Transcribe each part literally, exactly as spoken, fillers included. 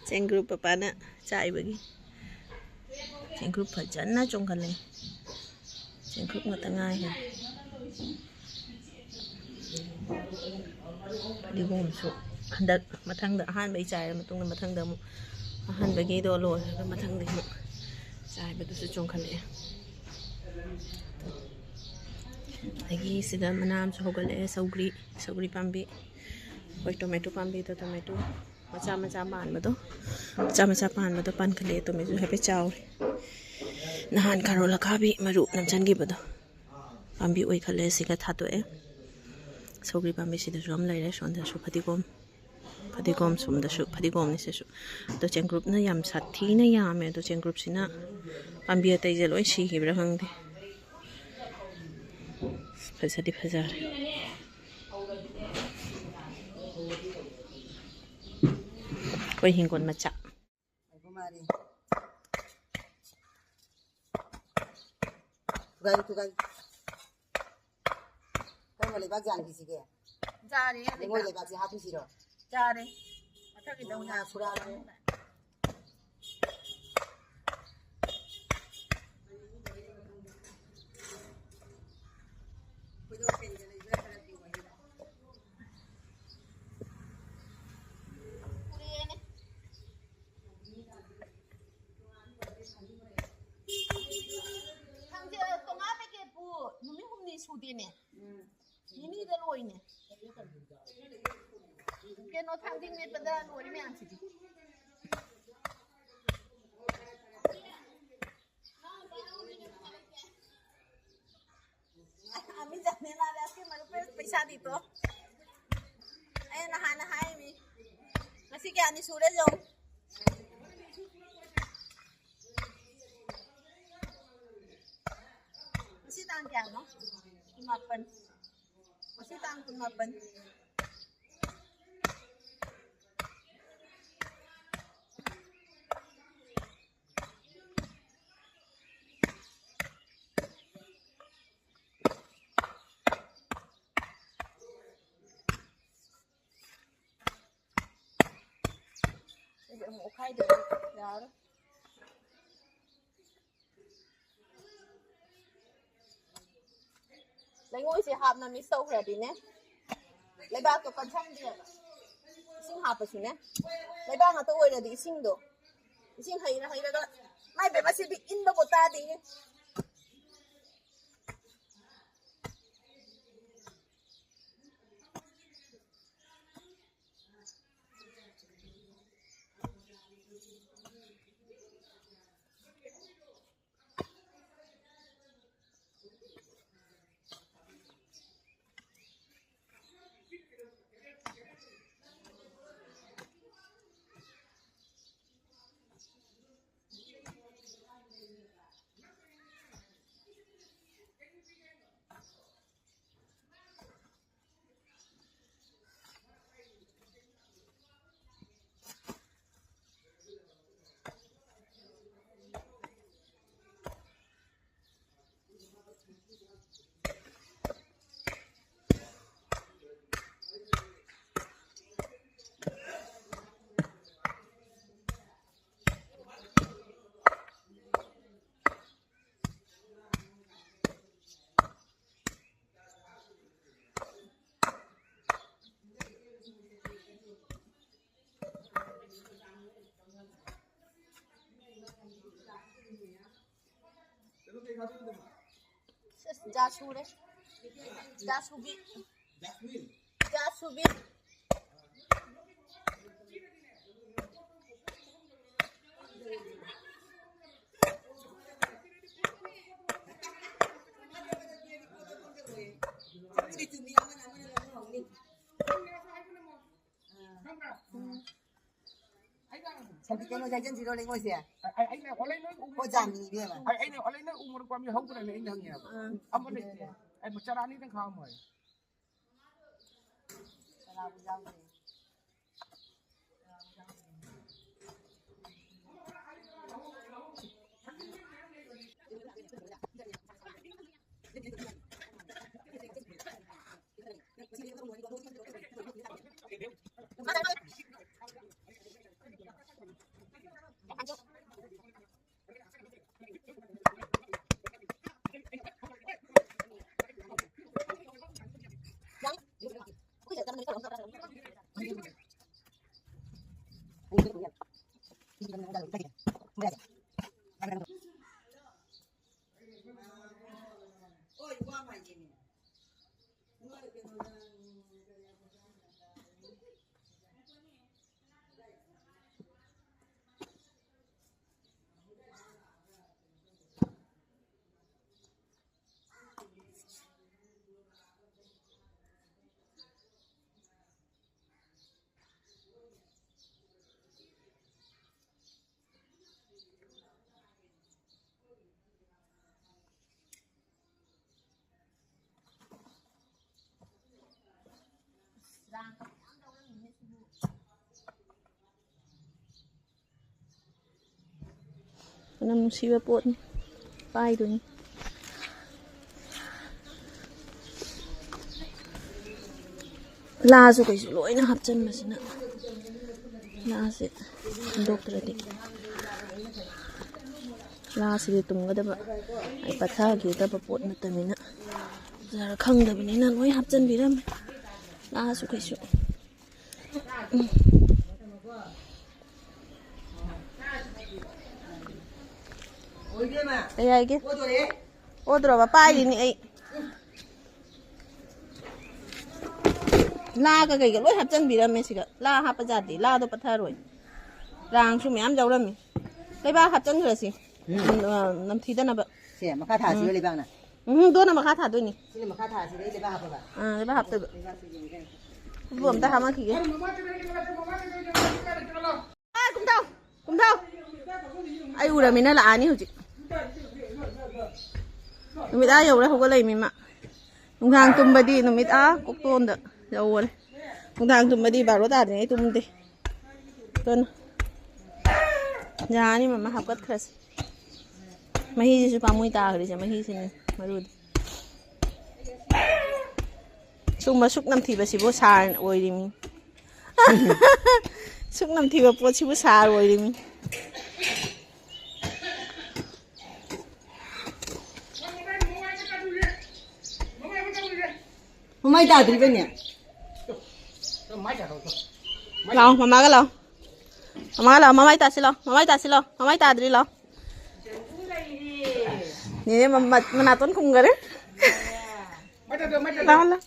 ꯆꯦꯡꯒ꯭ꯔꯨꯞ ꯄꯄꯥꯅ ꯆꯥꯏꯕꯒꯤ꯫ ꯆꯦꯡꯒ꯭ꯔꯨꯞ ꯐꯖꯅ ꯆꯣꯡꯈꯠꯂꯦ꯫ ꯆꯦꯡꯒ꯭ꯔꯨꯞ ꯉꯥꯛꯇ ꯉꯥꯏꯔꯦ꯫ ꯐꯗꯤꯒꯣꯝꯁꯨ ꯍꯟꯗꯛ ꯃꯊꯪꯗ ꯑꯍꯥꯟꯕꯩ ꯆꯥꯏꯔ ꯃꯇꯨꯡꯗ ꯃꯊꯪꯗ ꯑꯃꯨꯛ ꯑꯍꯥꯟꯕꯒꯤꯗꯣ ꯂꯣꯏꯔꯒ ꯃꯊꯪꯗ ꯑꯃꯨꯛ ꯆꯥꯏꯕꯗꯨꯁꯨ ꯆꯣꯡꯈꯠꯂꯛꯑꯦ꯫ ꯑꯗꯒꯤ ꯁꯤꯗ ꯃꯅꯥ ꯑꯃꯁꯨ ꯍꯧꯒꯠꯂꯛꯑꯦ, ꯁꯧꯒ꯭ꯔꯤ, ꯁꯧꯒ꯭ꯔꯤ ꯄꯥꯝꯕꯤ꯫ ꯑꯩꯈꯣꯏ ꯇꯣꯃꯦꯇꯣ ꯄꯥꯝꯕꯤꯗꯣ, ꯇꯣꯃꯦꯇꯣ ꯃꯆꯥ ꯃꯆꯥ ꯄꯥꯟꯕꯗꯣ, ꯃꯆꯥ ꯃꯆꯥ ꯄꯥꯟꯕꯗꯣ ꯄꯥꯟꯈꯠꯂꯛꯑꯦ꯫ ꯇꯣꯃꯦꯇꯣꯁꯨ ꯍꯥꯏꯐꯦꯠ ꯆꯥꯎꯔꯦ꯫ ꯅꯍꯥꯟ ꯀꯥꯔꯣꯠ ꯑꯈꯥꯕꯤ ꯃꯔꯨ ꯅꯝꯁꯤꯟꯈꯤꯕꯗꯣ ꯄꯥꯝꯕꯤ ꯑꯣꯏꯈꯠꯂꯦ, ꯁꯤꯒ ꯊꯥꯗꯣꯛꯑꯦ꯫ ꯁꯧꯒ꯭ꯔꯤ ꯄꯥꯝꯕꯤꯁꯤꯗꯁꯨ ꯑꯃ ꯂꯩꯔꯦ, ꯁꯣꯝꯗꯁꯨ ꯐꯗꯤꯒꯣꯝ, ꯐꯗꯤꯒꯣꯝ ꯁꯣꯝꯗꯁꯨ ꯐꯗꯤꯒꯣꯝꯅꯤ ꯁꯤꯁꯨ꯫ ꯑꯗꯣ ꯆꯦꯡꯒ꯭ꯔꯨꯞꯅ ꯌꯥꯝ ꯁꯥꯊꯤꯅ ꯌꯥꯝꯃꯦ꯫ ꯑꯗꯣ ꯆꯦꯡꯒ꯭ꯔꯨꯞꯁꯤꯅ ꯄꯥꯝꯕꯤ ꯑꯇꯩꯁꯦ ꯂꯣꯏ ꯁꯤꯈꯤꯕ꯭ꯔꯥ ꯈꯪꯗꯦ꯫ ꯐꯖꯗꯤ ꯐꯖꯔꯦ꯫ ꯑꯩꯈꯣꯏ ꯍꯤꯡꯒꯣꯜ ꯃꯆꯥ꯫ ꯊꯨꯒꯥꯏꯌꯨ, ꯊꯨꯒꯥꯏꯌꯨ꯫ ꯀꯔꯝꯕ ꯂꯩꯕꯥꯛ ꯌꯥꯟꯈꯤꯁꯤꯒꯦ? ꯌꯥꯔꯦ, ꯂꯩꯉꯣꯏ ꯂꯩꯕꯥꯛꯁꯦ ꯍꯥꯞꯄꯤꯁꯤꯔꯣ? ꯌꯥꯔꯦ꯫ ꯃꯊꯛꯀꯤꯗ ꯑꯃꯨꯛ ꯉꯥ ꯁꯨꯔꯛꯑꯕꯅꯤ꯫ ꯊꯥꯡꯖꯤꯡ ꯇꯣꯉꯥꯟ ꯄꯦꯀꯦꯠꯄꯨ ꯅꯨꯃꯤꯠ ꯍꯨꯝꯅꯤ ꯁꯨꯗꯦꯅꯦ꯫ ꯅꯤꯅꯤꯗ ꯂꯣꯏꯅꯦ꯫ ꯀꯩꯅꯣ, ꯊꯥꯡꯖꯤꯡ ꯃꯦꯠꯄꯗ ꯂꯣꯏꯔꯦ ꯃꯌꯥꯝꯁꯤꯗꯤ꯫ ꯑꯃꯤ ꯖꯥꯅꯦ ꯋꯥꯂꯦ, ꯑꯁꯤ ꯃꯔꯨꯞ ꯄꯩꯁꯥꯗꯤ ꯇꯣ꯫ ꯑꯩꯅ ꯅꯍꯥꯟꯅ ꯍꯥꯏꯃꯤ꯫ ꯉꯁꯤ ꯀꯌꯥꯅꯤ ꯁꯨꯔꯦ ꯌꯦꯡꯉꯨ꯫ ꯉꯁꯤ ꯇꯥꯡ ꯀꯌꯥꯅꯣ? ꯀꯨꯟꯃꯥꯄꯟ꯫ ꯉꯁꯤ ꯇꯥꯡ ꯀꯨꯟꯃꯥꯄꯟ꯫ ꯑꯃꯨꯛ ꯑꯣꯠꯈꯥꯏꯗ꯭ꯔꯗꯤ ꯌꯥꯔꯣꯏ꯫ ꯂꯩꯉꯣꯏꯁꯦ ꯍꯥꯞꯅ ꯃꯤꯛꯁ ꯇꯧꯈ꯭ꯔꯗꯤꯅꯦ, ꯂꯩꯕꯥꯛꯇꯣ ꯀꯟꯁꯟꯗꯦꯕ꯫ ꯏꯁꯤꯡ ꯍꯥꯞꯄꯁꯨꯅꯦ, ꯂꯩꯕꯥꯛ ꯉꯥꯛꯇ ꯑꯣꯏꯔꯗꯤ ꯏꯁꯤꯡꯗꯣ, ꯏꯁꯤꯡ ꯍꯩꯔ ꯍꯩꯔꯒ, ꯃꯥꯏ ꯕꯦꯝꯃ ꯁꯤꯗꯤ ꯏꯟꯕꯕꯨ ꯇꯥꯗꯦꯅꯦ꯫ ꯁꯦꯁ, ꯖꯥ ꯁꯨꯔꯦ꯫ ꯖꯥ ꯁꯨꯕꯤ꯫ ꯖꯥ ꯁꯨꯕꯤ꯫ ꯁꯟꯗꯤ ꯀꯩꯅꯣ ꯌꯥꯏꯁꯟꯁꯤꯔꯣ ꯂꯩꯉꯣꯏꯁꯦ? ꯑꯩ, ꯑꯩꯅ ꯑꯣꯂꯩ ꯅꯣꯏ ꯎ ꯃꯣꯔꯣꯛ ꯑꯣꯖꯥꯅꯤ ꯏꯕꯦꯝꯃ꯫ ꯑꯩ, ꯑꯩꯅ ꯑꯣꯂꯩ ꯅꯣꯏ ꯎ ꯃꯣꯔꯣꯛ ꯄꯥꯝꯕꯤ ꯍꯧꯕ꯭ꯔꯅꯦ ꯑꯩꯅ ꯍꯪꯉꯦꯕ꯫ ꯑꯥ꯫ ꯑꯃ ꯂꯩꯇꯦ꯫ ꯑꯩ ꯆꯔꯥ ꯑꯅꯤꯗꯪ ꯈꯥꯛꯑꯝꯃꯣ ꯍꯥꯏ꯫ ꯆꯔꯥꯕꯨ ꯌꯥꯎꯗꯦ꯫ ꯃꯅꯝ ꯅꯨꯡꯁꯤꯕ ꯄꯣꯠꯅꯤ꯫ ꯄꯥꯏꯗꯣꯏꯅꯤ꯫ ꯂꯥꯁꯨ ꯀꯩꯁꯨ ꯂꯣꯏꯅ ꯍꯥꯞꯆꯤꯟꯕꯁꯤꯅ ꯂꯥꯁꯦ ꯍꯟꯗꯣꯛꯇ꯭ꯔꯗꯤ ꯂꯥꯁꯤꯗꯤ ꯇꯨꯝꯒꯗꯕ, ꯑꯩ ꯄꯠꯊꯈꯤꯒꯗꯕ ꯄꯣꯠ ꯅꯠꯇꯕꯅꯤꯅ ꯖꯥꯔ ꯈꯪꯗꯕꯅꯤꯅ ꯂꯣꯏ ꯍꯥꯞꯆꯤꯟꯕꯤꯔꯝꯃꯦ꯫ ꯂꯥꯁꯨ ꯀꯩꯁꯨ꯫ ꯎꯝ꯫ ꯀꯩ ꯍꯥꯏꯒꯦ? ꯑꯣꯗ꯭ꯔꯣꯕ ꯄꯥꯏꯔꯤꯅꯤ ꯑꯩ꯫ ꯂꯥꯒ ꯀꯩꯒ ꯂꯣꯏ ꯍꯥꯞꯆꯤꯟꯕꯤꯔꯝꯃꯦ ꯁꯤꯒ꯫ ꯂꯥ ꯍꯥꯞꯄ ꯌꯥꯗꯦ꯫ ꯂꯥꯗꯣ ꯄꯠꯊꯔꯣꯏ꯫ ꯔꯥꯡꯁꯨ ꯃꯌꯥꯝ ꯌꯥꯎꯔꯝꯃꯤ꯫ ꯂꯩꯕꯥꯛ ꯍꯥꯞꯆꯤꯟꯈ꯭ꯔꯁꯤ꯫ ꯎꯝ꯫ ꯎꯝ, ꯑ, ꯅꯝꯊꯤꯗꯅꯕ꯫ ꯁꯦ, ꯃꯈꯥ ꯊꯥꯁꯤꯔꯣ ꯎꯝ꯫ ꯂꯩꯕꯥꯛꯅ? ꯎꯝ, ꯗꯣꯟꯅ ꯃꯈꯥ ꯊꯥꯗꯣꯏꯅꯤ꯫ ꯁꯤꯅ ꯃꯈꯥ ꯊꯥꯁꯤꯔ ꯑꯩ ꯂꯩꯕꯥꯛ ꯍꯥꯞꯄꯒ? ꯑꯥ, ꯂꯩꯕꯥꯛ ꯍꯥꯞꯇꯣꯏꯕ꯫ ꯂꯩꯕꯥꯛꯁꯦ ꯌꯦꯡꯒꯦ꯫ ꯎꯄꯨ ꯑꯝꯇ ꯍꯥꯞꯄꯛꯈꯤꯒꯦ꯫ ꯑꯥ, ꯀꯨꯝꯊꯧ, ꯀꯨꯝꯊꯧ꯫ ꯑꯩ ꯎꯔꯃꯤꯅ ꯂꯥꯛꯑꯅꯤ ꯍꯧꯖꯤꯛ꯫ ꯅꯨꯃꯤꯠ ꯑꯥ ꯌꯧꯔꯦ, ꯍꯧꯒꯠꯂꯛꯏꯃꯤ ꯃꯥ꯫ ꯅꯨꯡꯗꯥꯡ ꯇꯨꯝꯕꯗꯤ ꯅꯨꯃꯤꯠ ꯑꯥ ꯀꯣꯛꯇꯣꯟꯗ ꯌꯧꯔꯦ꯫ ꯅꯨꯡꯗꯥꯡ ꯇꯨꯝꯕꯗꯤ ꯕꯥꯔꯣ ꯇꯥꯗ꯭ꯔꯤꯉꯩ ꯇꯨꯝꯗꯦ꯫ ꯑꯗꯨꯅ ꯌꯥꯔꯅꯤ ꯃꯃꯥ, ꯍꯥꯞꯀꯠꯈ꯭ꯔꯁꯤ꯫ ꯃꯍꯤꯁꯤꯁꯨ ꯄꯥꯝꯃꯨꯏ ꯇꯥꯈ꯭ꯔꯤꯁꯦ, ꯃꯍꯤꯁꯤꯅꯤ ꯃꯔꯨꯗꯤ꯫ ꯁꯨꯝꯕ ꯁꯨꯛ ꯅꯝꯊꯤꯕꯁꯤꯕꯨ ꯁꯥꯔ ꯑꯣꯏꯔꯤꯃꯤ꯫ ꯁꯨꯛ ꯅꯝꯊꯤꯕ ꯄꯣꯠꯁꯤꯕꯨ ꯁꯥꯔ ꯑꯣꯏꯔꯤꯃꯤ꯫ ꯃꯃꯥꯏ ꯇꯥꯗ꯭ꯔꯤꯕꯅꯦ꯫ ꯂꯥꯛꯑꯣ, ꯃꯃꯥꯒ ꯂꯥꯛꯑꯣ꯫ ꯃꯃꯥꯒ ꯂꯥꯛꯑꯣ, ꯃꯃꯥꯏ ꯇꯥꯁꯤꯜꯂꯣ, ꯃꯃꯥꯏ ꯇꯥꯁꯤꯜꯂꯣ, ꯃꯃꯥꯏ ꯇꯥꯗ꯭ꯔꯤ ꯂꯥꯛꯑꯣ꯫ ꯅꯦꯅꯦ ꯃ-, ꯃ-, ꯃꯅꯥꯇꯣꯟ ꯈꯨꯝꯈꯔꯦ꯫ ꯂꯥꯛꯑꯣ, ꯂꯥꯛꯑꯣ꯫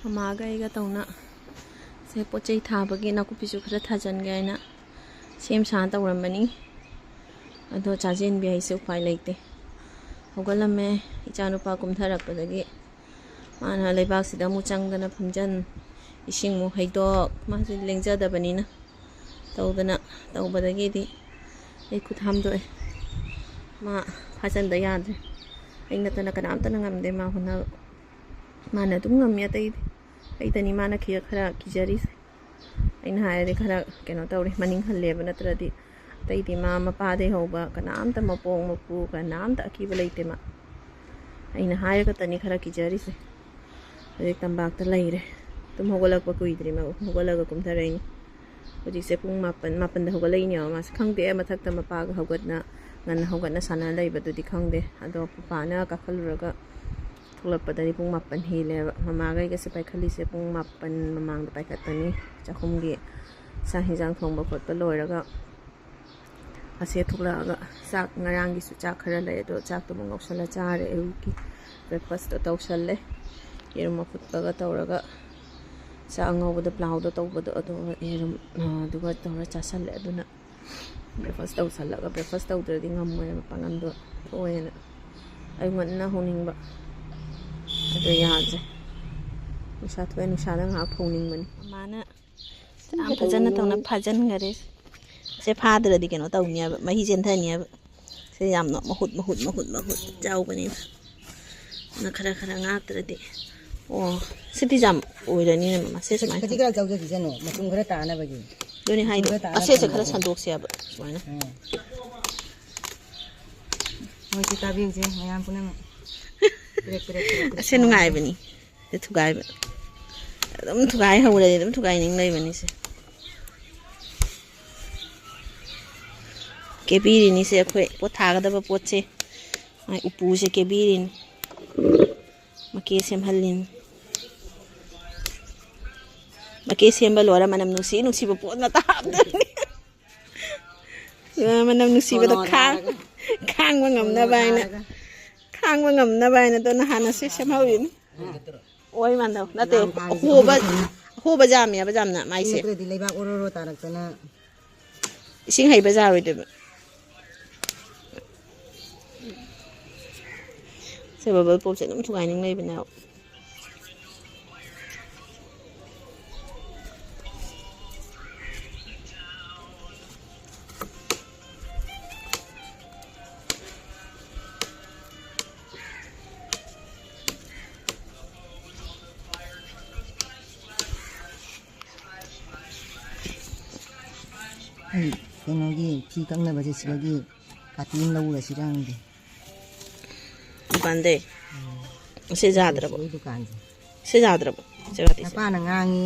ꯃꯃꯥꯒ ꯑꯩꯒ ꯇꯧꯅ ꯁꯦ ꯄꯣꯠ ꯆꯩ ꯊꯥꯕꯒꯤ ꯅꯥꯀꯨꯞꯄꯤꯁꯨ ꯈꯔ ꯊꯥꯖꯤꯟꯒꯦ ꯍꯥꯏꯅ ꯁꯦꯝ ꯁꯥ ꯇꯧꯔꯝꯕꯅꯤ꯫ ꯑꯗꯣ ꯆꯥꯖꯦꯟꯕꯤ ꯍꯥꯏꯁꯦ ꯎꯄꯥꯏ ꯂꯩꯇꯦ꯫ ꯍꯧꯒꯠꯂꯝꯃꯦ꯫ ꯏꯆꯥꯅꯨꯄꯥ ꯀꯨꯝꯊꯔꯛꯄꯗꯒꯤ ꯃꯥꯅ ꯂꯩꯕꯥꯛꯁꯤꯗ ꯑꯃꯨꯛ ꯆꯪꯗꯅ ꯐꯝꯖꯟ, ꯏꯁꯤꯡꯃꯨꯛ ꯍꯩꯗꯣꯛ, ꯃꯥꯁꯦ ꯂꯦꯡꯖꯗꯕꯅꯤꯅ ꯇꯧꯗꯅ ꯇꯧꯕꯗꯒꯤꯗꯤ ꯑꯩ ꯈꯨꯠ ꯍꯥꯝꯗꯣꯛꯑꯦ꯫ ꯃꯥ ꯐꯥꯖꯟꯗ ꯌꯥꯗ꯭ꯔꯦ꯫ ꯑꯩ ꯅꯠꯇꯅ ꯀꯅꯥꯝꯇꯅ ꯉꯝꯗꯦ ꯃꯥ ꯍꯣꯠꯅꯕ꯫ ꯃꯥꯅ ꯑꯗꯨꯝ ꯉꯝꯃꯤ꯫ ꯑꯇꯩꯗꯤ ꯑꯩꯗꯅꯤ ꯃꯥꯅ ꯈꯤꯌ-, ꯈꯔ ꯀꯤꯖꯔꯤꯁꯦ꯫ ꯑꯩꯅ ꯍꯥꯏꯔꯗꯤ ꯈꯔ ꯀꯩꯅꯣ ꯇꯧꯔꯦ, ꯃꯅꯤꯡ ꯍꯜꯂꯦꯕ, ꯅꯠꯇ꯭ꯔꯗꯤ ꯑꯇꯩꯗꯤ ꯃꯥ ꯃꯄꯥꯗꯩ ꯍꯧꯕ ꯀꯅꯥꯝꯇ, ꯃꯄꯣꯛ ꯃꯄꯨ ꯀꯅꯥꯝꯇ ꯑꯀꯤꯕ ꯂꯩꯇꯦ ꯃꯥ꯫ ꯑꯩꯅ ꯍꯥꯏꯔꯒꯇꯅꯤ ꯈꯔ ꯀꯤꯖꯔꯤꯁꯦ꯫ ꯍꯧꯖꯤꯛ ꯇꯝꯄꯥꯛꯇ ꯂꯩꯔꯦ꯫ ꯇꯨꯝ ꯍꯧꯒꯠꯂꯛꯄ ꯀꯨꯏꯗ꯭ꯔꯤ ꯃꯥ, ꯍꯧꯒꯠꯂꯒ ꯀꯨꯝꯊꯔꯛꯏꯅꯤ꯫ ꯍꯧꯖꯤꯛꯁꯦ ꯄꯨꯡ ꯃꯥꯄꯟ, ꯃꯥꯄꯟꯗ ꯍꯧꯒꯠꯂꯛꯏꯅꯦꯕ ꯃꯥꯁꯦ꯫ ꯈꯪꯗꯦ ꯃꯊꯛꯇ ꯃꯄꯥꯒ ꯍꯧꯒꯠꯅ, ꯉꯟꯅ ꯍꯧꯒꯠꯅ ꯁꯥꯟꯅ ꯂꯩꯕꯗꯨꯗꯤ ꯈꯪꯗꯦ꯫ ꯑꯗꯣ ꯄꯄꯥꯅ ꯀꯥꯈꯠꯂꯨꯔꯒ ꯊꯣꯛꯂꯛꯄꯗꯗꯤ ꯄꯨꯡ ꯃꯥꯄꯟ ꯍꯦꯜꯂꯦꯕ꯫ ꯃꯃꯥꯒ ꯑꯩꯒꯁꯦ ꯄꯥꯏꯈꯠꯂꯤꯁꯦ ꯄꯨꯡ ꯃꯥꯄꯟ ꯃꯃꯥꯡꯗ ꯄꯥꯏꯈꯠꯄꯅꯤ꯫ ꯆꯥꯛꯈꯨꯝꯒꯤ ꯆꯥꯛ ꯍꯦꯟꯖꯥꯡ ꯊꯣꯡꯕ ꯈꯣꯠꯄ ꯂꯣꯏꯔꯒ ꯑꯁꯦ ꯊꯣꯛꯂꯛꯑꯒ ꯆꯥꯛ, ꯉꯔꯥꯡꯒꯤꯁꯨ ꯆꯥꯛ ꯈꯔ ꯂꯩ, ꯑꯗꯣ ꯆꯥꯛꯇꯨꯃ ꯉꯧꯁꯜꯂ ꯆꯥꯔꯦ꯫ ꯑꯌꯨꯛꯀꯤ breakfastꯇꯣ ꯇꯧꯁꯜꯂꯦ꯫ ꯌꯦꯔꯨꯝ ꯑꯐꯨꯠꯄꯒ ꯇꯧꯔꯒ ꯆꯥꯛ ꯑꯉꯧꯕꯗꯣ, ꯄ꯭ꯂꯥꯎꯗꯣ ꯇꯧꯕꯗꯣ, ꯑꯗꯨꯒ ꯌꯦꯔꯨꯝ, ꯑ, ꯑꯗꯨꯒ ꯇꯧꯔ ꯆꯥꯁꯜꯂꯦ꯫ ꯑꯗꯨꯅ breakfast ꯇꯧꯁꯜꯂꯒ, breakfast ꯇꯧꯗ꯭ꯔꯗꯤ ꯉꯝꯃꯣꯏꯕ, ꯄꯥꯡꯒꯟꯗꯣ ꯊꯣꯛꯑꯦꯅ꯫ ꯑꯌꯨꯛ ꯉꯟꯅ ꯍꯧꯅꯤꯡꯕ, ꯑꯗꯣ ꯌꯥꯗ꯭ꯔꯦ꯫ ꯅꯨꯡꯁꯥ ꯊꯣꯛꯑꯦ, ꯅꯨꯡꯁꯥꯗ ꯉꯥꯏꯍꯥꯛ ꯐꯧꯅꯤꯡꯕꯅꯤ꯫ ꯃꯃꯥꯅ ꯌꯥꯝ ꯐꯖꯅ ꯇꯧꯅ ꯐꯥꯖꯤꯟꯈꯔꯦ꯫ ꯁꯦ ꯐꯥꯗ꯭ꯔꯗꯤ ꯀꯩꯅꯣ ꯇꯧꯅꯤꯕ, ꯃꯍꯤ ꯆꯦꯟꯊꯅꯤꯕ꯫ ꯁꯦ ꯌꯥꯝꯅ ꯃꯍꯨꯠ, ꯃꯍꯨꯠ, ꯃꯍꯨꯠ, ꯃꯍꯨꯠ ꯆꯥꯎꯕꯅꯤꯅ꯫ ꯑꯗꯨꯅ ꯈꯔ ꯈꯔ ꯉꯥꯛꯇ꯭ꯔꯗꯤ꯫ ꯑꯣ, ꯁꯤꯗꯤ ꯌꯥꯝ ꯑꯣꯏꯔꯅꯤꯅ ꯃꯃꯥ꯫ ꯁꯦ ꯁꯨꯃꯥꯏꯅ ꯈꯖꯤꯛ ꯈꯔ ꯆꯥꯎꯖꯈꯤꯁꯅꯨ, ꯃꯇꯨꯝ ꯈꯔ ꯇꯥꯅꯕꯒꯤ꯫ ꯑꯗꯨꯅꯤ ꯍꯥꯏꯗꯣ꯫ ꯈꯔ ꯇꯥꯅ ꯑꯁꯦꯁꯦ ꯈꯔ ꯊꯝꯃꯣ꯫ ꯁꯟꯗꯣꯛꯁꯦ ꯍꯥꯏꯕ ꯁꯨꯃꯥꯏꯅ꯫ ꯎꯝ꯫ ꯃꯣꯏ ꯁꯤ ꯇꯥꯕꯤꯌꯨꯁꯦ, ꯃꯌꯥꯝ ꯄꯨꯝꯅꯃꯛ꯫ ꯄꯤꯔꯛ, ꯄꯤꯔꯛ, ꯄꯤꯔꯛ, ꯄꯤꯔꯛ꯫ ꯑꯁꯦ ꯅꯨꯡꯉꯥꯏꯕꯅꯤ꯫ ꯁꯤ ꯊꯨꯒꯥꯏꯕ꯫ ꯑꯗꯨꯝ ꯊꯨꯒꯥꯏ ꯍꯧꯔꯗꯤ ꯑꯗꯨꯝ ꯊꯨꯒꯥꯏꯅꯤꯡ ꯂꯩꯕꯅꯤꯁꯦ꯫ ꯀꯦꯕꯤꯔꯤꯅꯤꯁꯦ ꯑꯩꯈꯣꯏ ꯄꯣꯠ ꯊꯥꯒꯗꯕ ꯄꯣꯠꯁꯦ꯫ ꯃꯥꯏ ꯎꯄꯨꯁꯦ ꯀꯦꯕꯤꯔꯤꯅꯤ꯫ ꯃꯀꯦ ꯁꯦꯝꯍꯜꯂꯤꯅꯤ꯫ ꯃꯀꯦ ꯁꯦꯝꯕ ꯂꯣꯏꯔ ꯃꯅꯝ ꯅꯨꯡꯁꯤ ꯅꯨꯡꯁꯤꯕ ꯄꯣꯠ ꯉꯥꯛꯇ ꯍꯥꯞꯇꯣꯏꯅꯤ꯫ ꯃꯅꯝ ꯅꯨꯡꯁꯤꯕꯗꯣ ꯈꯥꯡ-, ꯈꯥꯡꯕ ꯉꯝꯅꯕ ꯍꯥꯏꯅ, ꯈꯥꯡꯕ ꯉꯝꯅꯕ ꯍꯥꯏꯅ ꯑꯗꯣ ꯅꯍꯥꯟꯅ ꯁꯦ ꯁꯦꯝꯍꯧꯔꯤꯅꯤ꯫ ꯑꯣꯏ ꯃꯥꯟꯗꯧ ꯅꯠꯇꯦ꯫ ꯑꯍꯣꯕ, ꯑꯍꯣꯕ ꯖꯥꯝꯃꯦꯕ ꯖꯥꯝꯅ ꯃꯥꯏꯁꯦ꯫ ꯅꯠꯇ꯭ꯔꯗꯤ ꯂꯩꯕꯥꯛ ꯑꯣꯔꯣ ꯑꯣꯔꯣ ꯇꯥꯔꯛꯇꯅ꯫ ꯏꯁꯤꯡ ꯍꯩꯕ ꯖꯥꯔꯣꯏꯗꯣꯏꯕ꯫ ꯁꯦ ꯕꯕꯜ ꯄꯣꯞꯁꯦ ꯑꯗꯨꯝ ꯊꯨꯒꯥꯏꯅꯤꯡ ꯂꯩꯕꯅꯦꯕ꯫ ꯑꯩ ꯀꯩꯅꯣꯒꯤ ꯐꯤ ꯀꯛꯅꯕꯁꯦ ꯁꯤꯗꯒꯤ ꯀꯥꯇꯤ ꯑꯃ ꯂꯧꯔꯁꯤꯔ ꯈꯪꯗꯦ꯫ ꯗꯨꯀꯥꯟꯗꯩ? ꯎꯝ꯫ ꯁꯤ ꯌꯥꯗ꯭ꯔꯕꯣ? ꯁꯤ ꯗꯨꯀꯥꯟꯁꯦ꯫ ꯁꯤ ꯌꯥꯗ꯭ꯔꯕꯣ? ꯁꯤ ꯀꯥꯇꯤꯁꯦ? ꯅꯄꯥꯅ ꯉꯥꯡꯉꯤ꯫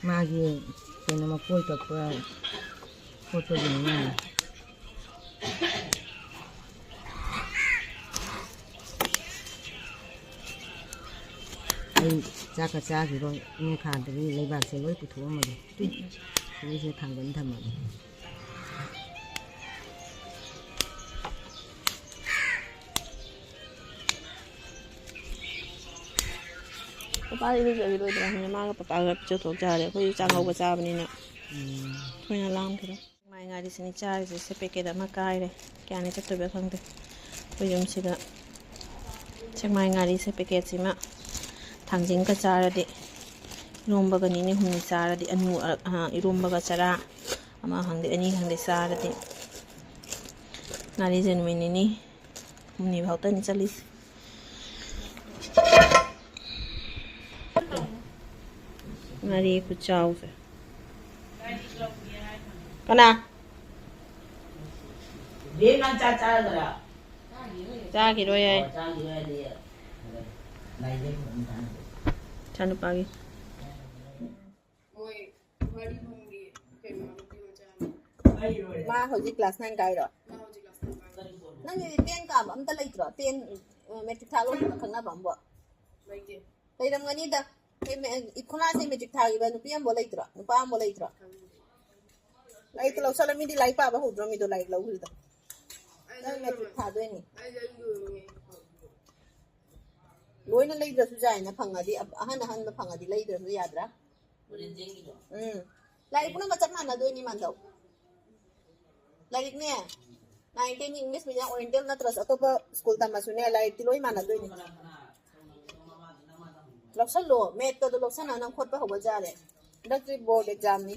ꯃꯥꯒꯤ ꯀꯩꯅꯣ ꯃꯀꯣꯏ ꯀꯛꯄ ꯈꯣꯠꯄꯒꯤꯅꯤꯅ꯫ ꯑꯩ ꯆꯥꯛꯀ ꯆꯥꯈꯤꯔꯣꯏ꯫ ꯃꯦꯈꯥꯗꯒꯤ ꯂꯩꯕꯥꯛꯁꯦ ꯂꯣꯏ ꯄꯨꯊꯣꯛꯑꯝꯃꯒꯦ꯫ ꯁꯤꯗꯩꯁꯤꯗ ꯊꯥꯡꯒꯠ ꯊꯝꯃꯒꯦ꯫ ꯄꯄꯥꯗꯤ ꯏꯔꯨꯖꯈꯤꯔꯣꯏꯗ꯭ꯔꯥ ꯈꯪꯗꯦ꯫ ꯃꯥꯒ ꯄꯄꯥꯒ ꯄꯤꯖꯊꯣꯛ ꯇꯥꯔꯦ꯫ ꯑꯩꯈꯣꯏꯗꯤ ꯆꯥꯛ ꯉꯧꯕ ꯆꯥꯕꯅꯤꯅ ꯎꯝ꯫ ꯊꯣꯏꯅ ꯂꯥꯝꯈꯤꯔꯣꯏ꯫ ꯃꯥꯏ ꯉꯥꯔꯤꯁꯤꯅꯤ ꯆꯥꯔꯤꯁꯦ꯫ ꯁꯦ ꯄꯦꯀꯦꯠ ꯑꯃ ꯀꯥꯏꯔꯦ꯫ ꯀꯌꯥꯅꯤ ꯆꯠꯇꯣꯏꯕ ꯈꯪꯗꯦ꯫ ꯑꯩꯈꯣꯏ ꯌꯨꯝꯁꯤꯗ ꯁꯦꯛꯃꯥꯏ ꯉꯥꯔꯤꯁꯦ ꯄꯦꯀꯦꯠꯁꯤꯃ ꯊꯥꯡꯖꯤꯡꯒ ꯆꯥꯔꯗꯤ, ꯏꯔꯣꯝꯕꯒ ꯅꯤꯅꯤ ꯍꯨꯝꯅꯤ ꯆꯥꯔꯗꯤ, ꯑꯅꯨ-, ꯑ, ꯏꯔꯣꯝꯕꯒ ꯆꯔꯥ ꯑꯃ ꯈꯪꯗꯦ, ꯑꯅꯤ ꯈꯪꯗꯦ ꯆꯥꯔꯗꯤ, ꯉꯥꯔꯤꯁꯦ ꯅꯨꯃꯤꯠ ꯅꯤꯅꯤ ꯍꯨꯝꯅꯤ ꯐꯥꯎꯇꯅꯤ ꯆꯠꯂꯤꯁꯦ꯫ ꯉꯥꯔꯤ ꯈꯨꯆꯥꯎꯁꯦ꯫ ꯀꯅꯥ? ꯕꯦꯝ, ꯅꯪ ꯆꯥꯛ ꯆꯥꯔꯗ꯭ꯔꯥ? ꯆꯥꯈꯤꯔꯣꯏ ꯍꯥꯏ꯫ ꯑꯣ, ꯆꯥꯈꯤꯔꯣꯏ ꯍꯥꯏꯗꯤ ꯂꯥꯏꯖꯩ ꯈꯨꯔꯨꯝ ꯆꯥꯅꯕ꯫ ꯏꯆꯥꯅꯨꯄꯥꯒꯤ꯫ ꯃꯣꯏ ꯃꯔꯤ ꯐꯪꯕꯤ ꯀꯩꯅꯣ ꯅꯨꯄꯤ ꯃꯆꯥꯅꯤ꯫ ꯃꯥ ꯍꯧꯖꯤꯛ class nine ꯀꯥꯏꯔꯣ? ꯃꯥ ꯍꯧꯖꯤꯛ class nine ꯀꯥꯏꯔꯣ? ꯅꯪꯒꯤꯗꯤ ꯄꯦꯟ ꯀꯥꯕ ꯑꯝꯇ ꯂꯩꯇ꯭ꯔꯣ? ꯄꯦꯟ, ꯑ, ꯃꯦꯇ꯭ꯔꯤꯛ ꯊꯥꯕ ꯈꯪꯅꯕ ꯑꯝꯕꯣ? ꯂꯩꯇꯦ꯫ ꯂꯩꯔꯝꯒꯅꯤꯗ꯫ ꯈꯨꯂꯥꯁꯦ ꯃꯦꯇ꯭ꯔꯤꯛ ꯊꯥꯈꯤꯕ ꯅꯨꯄꯤ ꯑꯃꯕꯨ ꯂꯩꯇ꯭ꯔꯣ, ꯅꯨꯄꯥ ꯑꯃꯕꯨ ꯂꯩꯇ꯭ꯔꯣ? ꯂꯥꯏꯔꯤꯛꯇ ꯂꯧꯁꯜꯂ ꯃꯤꯗꯤ ꯂꯥꯏꯔꯤꯛ ꯄꯥꯕ ꯍꯧꯗ꯭ꯔꯣ ꯃꯤꯗꯣ ꯂꯥꯏꯔꯤꯛ ꯂꯧꯈ꯭ꯔꯤꯗꯣ? ꯅꯪ ꯃꯦꯇ꯭ꯔꯤꯛ ꯊꯥꯗꯣꯏꯅꯤ꯫ ꯂꯣꯏꯅ ꯂꯩꯗ꯭ꯔꯁꯨ ꯌꯥꯏꯅ ꯐꯪꯉꯗꯤ, ꯑꯍꯟ ꯑꯍꯟꯕ ꯐꯪꯉꯗꯤ ꯂꯩꯗ꯭ꯔꯁꯨ ꯌꯥꯗ꯭ꯔꯥ? ꯎꯝ꯫ ꯂꯥꯏꯔꯤꯛ ꯄꯨꯝꯅꯃꯛ ꯆꯞ ꯃꯥꯟꯅꯗꯣꯏꯅꯤ ꯃꯥꯟꯗꯧ꯫ ꯂꯥꯏꯔꯤꯛꯅꯦ, nine ten English medium oriental ꯅꯠꯇ꯭ꯔꯁꯨ ꯑꯇꯣꯞꯄ ꯁ꯭ꯀꯨꯜ ꯇꯝꯃꯁꯨꯅꯦ, ꯂꯥꯏꯔꯤꯛꯇꯤ ꯂꯣꯏ ꯃꯥꯟꯅꯗꯣꯏꯅꯤ꯫ ꯂꯧꯁꯜꯂꯣ, ꯃꯦꯠꯇꯗꯣ ꯂꯧꯁꯟꯅ ꯅꯪ ꯈꯣꯠꯄ ꯍꯧꯕ ꯌꯥꯔꯦ꯫ ꯍꯟꯗꯛꯇꯤ ꯕꯣꯔꯗ ꯑꯦꯛꯖꯥꯝꯅꯤ,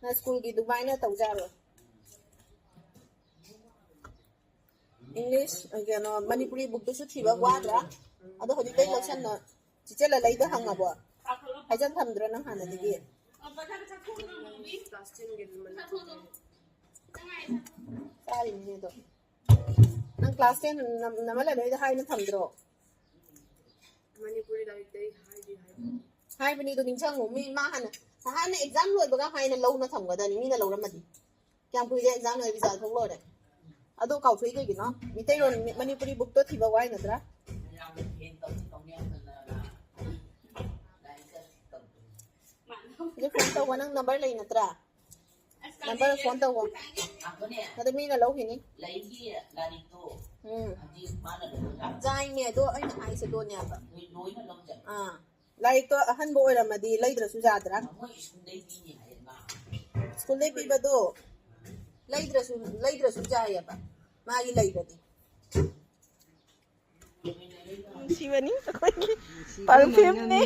ꯅꯪ ꯁ꯭ꯀꯨꯜꯒꯤ ꯑꯗꯨꯃꯥꯏꯅ ꯇꯧ ꯌꯥꯔꯣꯏ꯫ ꯏꯪꯂꯤꯁ, ꯀꯩꯅꯣ, ꯃꯅꯤꯄꯨꯔꯤ ꯕꯨꯛꯇꯨꯁꯨ ꯊꯤꯕ ꯋꯥꯗ꯭ꯔꯥ? ꯑꯗꯣ ꯍꯧꯖꯤꯛꯇꯩ ꯂꯧꯁꯟꯅ꯫ ꯆꯤꯆꯦ ꯂꯂꯩꯗ ꯍꯪꯉꯕꯣ? ꯍꯥꯏꯖꯟ ꯊꯝꯗ꯭ꯔꯣ ꯅꯪ ꯍꯥꯟꯅꯗꯒꯤ? ꯆꯥꯔꯤꯅꯤꯅꯦ ꯑꯗꯣ꯫ ꯅꯪ ꯀ꯭ꯂꯥꯁ ꯇꯦꯟ ꯅꯝ-, ꯅꯃ ꯂꯂꯩꯗ ꯍꯥꯏꯅ ꯊꯝꯗ꯭ꯔꯣ? ꯃꯅꯤꯄꯨꯔꯤ ꯂꯥꯏꯔꯤꯛꯇꯩ ꯍꯥꯏꯗꯤ ꯍꯥꯏꯕꯅꯤ꯫ ꯍꯥꯏꯕꯅꯤ ꯑꯗꯨ ꯅꯤꯡꯁꯤꯡꯉꯨ꯫ ꯃꯤ ꯃꯥ ꯍꯥꯟꯅ, ꯍꯥꯟꯅ ꯑꯦꯛꯖꯥꯝ ꯂꯣꯏꯕꯒ ꯍꯥꯏꯅ ꯂꯧꯅ ꯊꯝꯒꯗꯕꯅꯤ, ꯃꯤꯅ ꯂꯧꯔꯝꯃꯗꯤ꯫ ꯀꯌꯥꯝ ꯀꯨꯏꯔꯦ ꯑꯦꯛꯖꯥꯝ ꯂꯣꯏꯔ ꯔꯤꯖꯜ ꯊꯣꯛ ꯂꯣꯏꯔꯦ? ꯑꯗꯣ ꯀꯥꯎꯊꯣꯛꯏ ꯀꯩꯒꯤꯅꯣ? ꯃꯤꯇꯩꯔꯣꯟ, ꯃꯤ-, ꯃꯅꯤꯄꯨꯔꯤ ꯕꯨꯛꯇꯣ ꯊꯤꯕ ꯋꯥꯏ ꯅꯠꯇ꯭ꯔꯥ? ꯑꯗꯨ ꯐꯣꯟ ꯇꯧꯕ ꯅꯪ ꯅꯝꯕꯔ ꯂꯩ ꯅꯠꯇ꯭ꯔꯥ? ꯅꯝꯕꯔ ꯐꯣꯟ ꯇꯧꯕ꯫ ꯑꯗꯨ ꯃꯤꯅ ꯂꯧꯈꯤꯅꯤ꯫ ꯎꯝ꯫ ꯖꯥꯏꯅꯦ, ꯑꯗꯣ ꯑꯩꯅ ꯍꯥꯏꯁꯦ ꯑꯗꯨꯅꯦꯕ꯫ ꯑꯥ꯫ ꯂꯥꯏꯔꯤꯛꯇꯣ ꯑꯍꯟꯕ ꯑꯣꯏꯔꯝꯃꯗꯤ ꯂꯩꯗ꯭ꯔꯁꯨ ꯌꯥꯗ꯭ꯔꯥ? ꯁ꯭ꯀꯨꯜꯗꯩ ꯄꯤꯕꯗꯣ ꯂꯩꯗ꯭ꯔꯁꯨ, ꯂꯩꯗ꯭ꯔꯁꯨ ꯌꯥꯏꯑꯕ, ꯃꯥꯒꯤ ꯂꯩꯕꯗꯤ꯫ ꯅꯨꯡꯁꯤꯕꯅꯤ ꯑꯩꯈꯣꯏꯒꯤ ꯄꯔꯐ꯭ꯌꯨꯝꯅꯤ,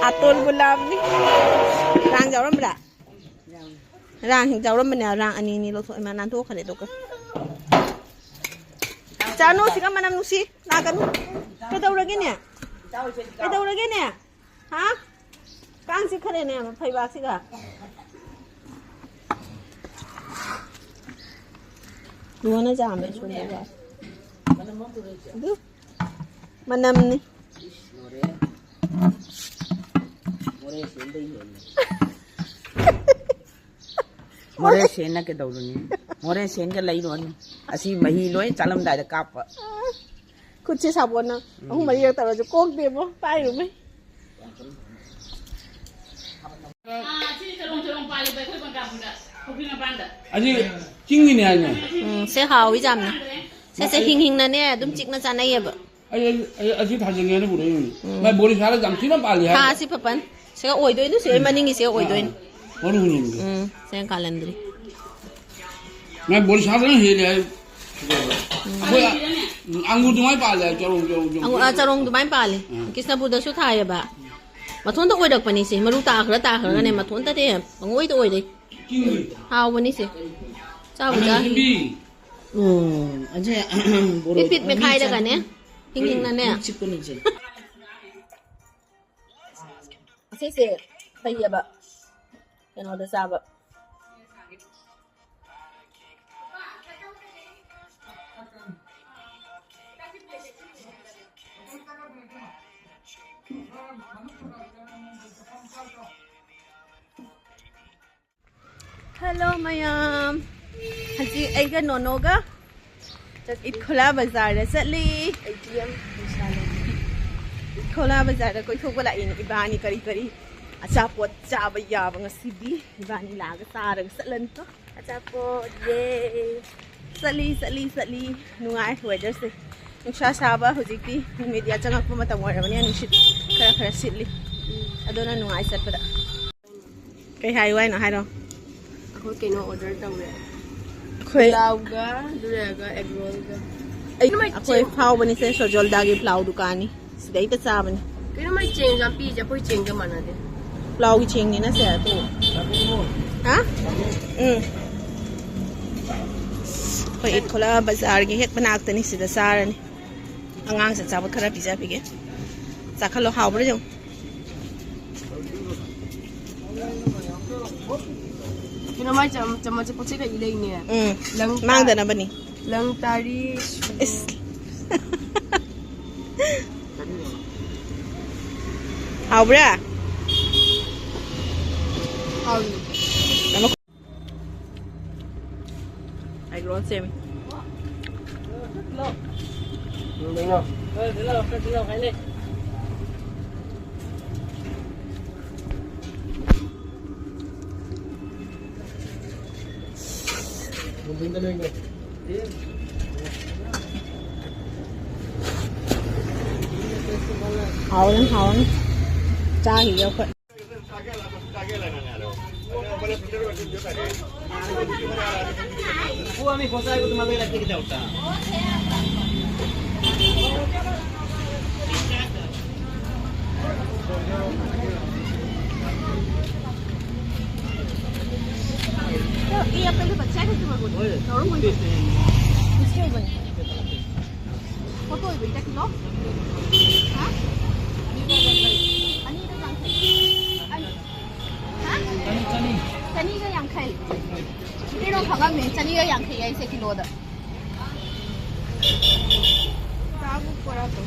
ꯑꯇꯣꯜ ꯒꯨꯂꯥꯞꯅꯤ꯫ ꯔꯥꯡ ꯌꯥꯎꯔꯝꯕ꯭ꯔꯥ? ꯔꯥꯡ ꯍꯦꯛ ꯌꯥꯎꯔꯝꯕꯅꯦ, ꯔꯥꯡ ꯑꯅꯤ ꯑꯅꯤ ꯂꯧꯊꯣꯛ, ꯏꯃꯥ ꯅꯥꯟꯊꯣꯛꯈ꯭ꯔꯦ꯫ ꯑꯗꯨꯒ ꯆꯥꯅꯨ, ꯁꯤꯒ ꯃꯅꯝ ꯅꯨꯡꯁꯤ꯫ ꯂꯥꯛꯀꯅꯨ꯫ ꯀꯩꯗꯧꯔꯒꯦꯅꯦ? ꯀꯩꯗꯧꯔꯒꯦꯅꯦ? ꯍꯥ? ꯀꯥꯡ ꯆꯤꯛꯈ꯭ꯔꯦꯅꯦ ꯐꯩꯕꯥꯛꯁꯤꯒ꯫ ꯂꯨꯍꯣꯡꯅ ꯆꯥꯝꯃꯦ ꯁꯣꯝꯗ꯫ ꯑꯗꯨ ꯃꯅꯝꯅꯤ꯫ ꯃꯣꯔꯦ ꯁꯦꯟꯗꯩ ꯍꯦꯟꯅ꯫ ꯃꯣꯔꯦ ꯁꯦꯟꯅ ꯀꯩꯗꯧꯔꯨꯅꯤ? ꯃꯣꯔꯦ ꯁꯦꯟꯒ ꯂꯩꯔꯨꯔꯅꯤ꯫ ꯑꯁꯤ ꯃꯍꯤ ꯂꯣꯏ ꯆꯥꯂꯝꯗꯥꯏꯗ ꯀꯥꯞꯄ꯫ ꯈꯨꯠꯁꯦ ꯁꯥꯄꯣꯟꯅ ꯑꯍꯨꯝ ꯃꯔꯤꯔꯛ ꯇꯧꯔꯁꯨ ꯀꯣꯛꯇꯦꯕꯣ, ꯄꯥꯏꯔꯨꯕꯩ꯫ ꯑꯥ, ꯁꯤ ꯆꯔꯣꯡ ꯆꯔꯣꯡ ꯄꯥꯜꯂꯤꯕ ꯑꯩꯈꯣꯏ ꯕꯪꯒꯥꯕꯨꯗ, ꯄꯨꯈ꯭ꯔꯤ ꯃꯄꯥꯟꯗ꯫ ꯑꯁꯤ ꯆꯤꯡꯒꯤꯅꯦ ꯍꯥꯏꯅꯦ꯫ ꯎꯝ, ꯁꯦ ꯍꯥꯎꯋꯤ ꯌꯥꯝꯅ꯫ ꯁꯦ, ꯁꯦ, ꯍꯤꯡ ꯍꯤꯡꯅꯅꯦ ꯑꯗꯨꯝ ꯆꯤꯛꯅ ꯆꯥꯅꯩꯌꯦꯕ꯫ ꯑꯩ, ꯑꯩ, ꯑꯩ ꯑꯁꯤ ꯊꯥꯖꯤꯟꯒꯦꯅ ꯄꯨꯔꯛꯏꯅꯤ꯫ ꯎꯝ꯫ ꯃꯥꯏ ꯕꯣꯔꯤ ꯁꯥꯔ ꯌꯥꯝ ꯊꯤꯅ ꯄꯥꯜꯂꯤ ꯍꯥꯏ꯫ ꯊꯥ ꯑꯁꯤ ꯄꯥꯄꯟ꯫ ꯁꯤꯒ ꯑꯣꯏꯗꯣꯏꯅꯤ, ꯁꯤ ꯑꯩ ꯃꯅꯤꯡꯒꯤ ꯁꯤꯒ ꯑꯣꯏꯗꯣꯏꯅꯤ꯫ ꯃꯔꯨ ꯍꯨꯟꯖꯤꯟꯒꯦ꯫ ꯎꯝ, ꯁꯤꯒ ꯀꯥꯂꯟꯗ꯭ꯔꯤ꯫ ꯃꯥꯏ ꯕꯣꯔꯤ ꯁꯥꯗꯅ ꯍꯦꯜꯂꯦ ꯍꯥꯏ꯫ ꯑꯩꯈꯣꯏ ꯑꯪꯒꯨꯔ ꯑꯗꯨꯃꯥꯏꯅ ꯄꯥꯜꯂꯦ ꯍꯥꯏ, ꯆꯔꯣꯡ, ꯆꯔꯣꯡ, ꯆꯔꯣꯡ꯫ ꯑꯪꯒꯨꯔ, ꯑ, ꯆꯔꯣꯡ ꯑꯗꯨꯃꯥꯏꯅ ꯄꯥꯜꯂꯦ꯫ ꯎꯝ꯫ ꯀ꯭ꯔꯤꯁꯅꯄꯨꯔꯗꯁꯨ ꯊꯥꯏꯌꯦꯕ꯫ ꯃꯊꯣꯟꯇ ꯑꯣꯏꯔꯛꯄꯅꯤ ꯁꯤ꯫ ꯃꯔꯨ ꯇꯥꯈ꯭ꯔ ꯇꯥꯈ꯭ꯔꯒꯅꯦ, ꯎꯝ꯫ ꯃꯊꯣꯟꯇꯅꯦ ꯄꯪꯑꯣꯏꯗ ꯑꯣꯏꯔꯛꯏ꯫ ꯆꯤꯡꯒꯤ꯫ ꯍꯥꯎꯕꯅꯤ ꯁꯤ꯫ ꯆꯥꯕꯨ ꯈꯥꯃꯦꯟ ꯆꯥꯈꯤ꯫ ꯑꯁꯤꯟꯕꯤ꯫ ꯑꯣ, ꯑꯁꯦ ꯃꯣꯔꯣꯛ ꯄꯤꯠ ꯄꯤꯠ ꯃꯍꯤ ꯃꯦꯠꯈꯥꯏꯔꯒꯅꯦ, ꯆꯥꯟ-, ꯍꯤꯡ ꯍꯤꯡꯅꯅꯦ꯫ ꯃꯤ ꯆꯤꯛꯄꯅꯤ ꯁꯦ꯫ ꯑꯁꯤꯁꯦ ꯐꯩꯌꯦꯕ, ꯀꯩꯅꯣꯗ ꯆꯥꯕ꯫ Hello ꯃꯌꯥꯝ, ꯍꯧꯖꯤꯛ ꯑꯩꯒ ꯅꯣꯅꯣꯒ ꯏꯠꯈꯣꯂꯥ ꯕꯖꯥꯔꯗ ꯆꯠꯂꯤ꯫ ꯏꯠꯈꯣꯂꯥ ꯕꯖꯥꯔꯗ ꯀꯣꯏꯊꯣꯛꯄ ꯂꯥꯛꯏꯅꯦ ꯏꯕꯥꯅꯤ꯫ ꯀꯔꯤ ꯀꯔꯤ ꯑꯆꯥꯄꯣꯠ ꯆꯥꯕ ꯌꯥꯕ ꯉꯁꯤꯗꯤ ꯏꯕꯥꯅꯤ ꯂꯥꯛꯑꯒ ꯆꯥꯔꯒ ꯆꯠꯂꯅꯤꯀꯣ꯫ ꯑꯆꯥꯄꯣꯠ, ꯌꯦ꯫ ꯆꯠꯂꯤ, ꯆꯠꯂꯤ, ꯆꯠꯂꯤ꯫ ꯅꯨꯡꯉꯥꯏ weatherꯁꯦ꯫ ꯅꯨꯡꯁꯥ ꯁꯥꯕ ꯍꯧꯖꯤꯛꯇꯤ ꯅꯨꯃꯤꯠ ꯌꯥꯆꯪꯉꯛꯄ ꯃꯇꯝ ꯑꯣꯏꯔꯕꯅꯤꯅ ꯅꯨꯡꯁꯤꯠ ꯈꯔ ꯈꯔ ꯁꯤꯠꯂꯤ꯫ ꯑꯗꯨꯅ ꯅꯨꯡꯉꯥꯏ ꯆꯠꯄꯗ꯫ ꯀꯩ ꯍꯥꯏꯌꯨ ꯍꯥꯏꯅꯣ ꯍꯥꯏꯔꯣ꯫ ꯑꯩꯈꯣꯏ ꯀꯩꯅꯣ order ꯇꯧꯔꯦ꯫ ꯑꯩꯈꯣꯏ ꯄꯨꯂꯥꯎꯒ, ꯑꯗꯨ ꯂꯩꯔꯒ egg rollꯒ꯫ ꯑꯩ, ꯀꯩꯅꯣ ꯃꯥꯏ ꯑꯩꯈꯣꯏ ꯆꯦꯡ ꯐꯥꯎꯕꯅꯤꯁꯦ ꯁꯣꯖꯣꯜꯗꯥꯒꯤ ꯄꯨꯂꯥꯎ ꯗꯨꯀꯥꯟꯅꯤ꯫ ꯁꯤꯗꯩꯗ ꯆꯥꯕꯅꯤ꯫ ꯀꯩꯅꯣ ꯃꯥꯏ ꯆꯦꯡꯁꯦ ꯌꯥꯝ ꯄꯤꯛꯏꯁꯦ? ꯑꯩꯈꯣꯏ ꯆꯦꯡꯒ ꯃꯥꯟꯅꯗꯦ꯫ ꯄꯨꯂꯥꯎꯒꯤ ꯆꯦꯡꯅꯤꯅ ꯁꯦ, ꯑꯗꯨ꯫ ꯍꯥ? ꯎꯝ꯫ ꯑꯩꯈꯣꯏ ꯏꯠꯈꯣꯂꯥ ꯕꯖꯥꯔꯒꯤ ꯍꯦꯛ ꯃꯅꯥꯛꯇꯅꯤ, ꯁꯤꯗ ꯆꯥꯔꯅꯤ꯫ ꯑꯉꯥꯡꯁꯦ ꯑꯆꯥꯄꯣꯠ ꯈꯔ ꯄꯤꯖꯕꯤꯒꯦ꯫ ꯆꯥꯈꯠꯂꯣ, ꯍꯥꯎꯕ꯭ꯔꯥ ꯌꯦꯡꯉꯨ꯫ ꯀꯩꯅꯣ ꯃꯥꯏ ꯆꯝ-, ꯆꯃꯆꯁꯦ ꯄꯣꯠꯆꯩ ꯀꯩ ꯂꯩꯅꯦ? ꯎꯝ, ꯂꯪ ꯇꯥ-, ꯃꯥꯡꯗꯅꯕꯅꯤ꯫ ꯂꯪ ꯇꯥꯔꯤ꯫ ꯏꯁ꯫ ꯍꯥꯎꯕ꯭ꯔꯥ? ꯍꯥꯎꯏ꯫ Egg roll ꯁꯦꯝꯃꯤ꯫ ꯀꯩꯅꯣ? ꯀꯩꯅꯣ? ꯈꯔ ꯊꯤꯜꯂꯛꯑꯣ, ꯈꯔ ꯊꯤꯜꯂꯛꯑꯣ ꯍꯥꯏ ꯂꯩ꯫ ꯍꯥꯎꯅꯤ, ꯍꯥꯎꯅꯤ꯫ ꯆꯥꯈꯤꯒꯦ ꯑꯩꯈꯣꯏ꯫ तो ये आपका जो बच्चा है, किसके ऊपर? किसके ऊपर? ꯐꯣꯇꯣ ꯑꯣꯏꯕꯩ ꯇꯥꯏꯞ ꯇꯧ꯫ ꯍꯥ? ꯑꯅꯤꯗ ꯌꯥꯡꯈꯩ꯫ ꯑꯅꯤ꯫ ꯍꯥ? ꯆꯅꯤꯒ ꯌꯥꯡꯈꯩ꯫ ꯀꯩꯅꯣ ꯈꯪꯉꯝꯃꯦ, ꯆꯅꯤꯒ ꯌꯥꯡꯈꯩ ꯍꯥꯏꯁꯦ ꯀꯤꯂꯣꯗ꯫ ꯆꯥꯕꯨ ꯄꯨꯔꯛꯑꯣ꯫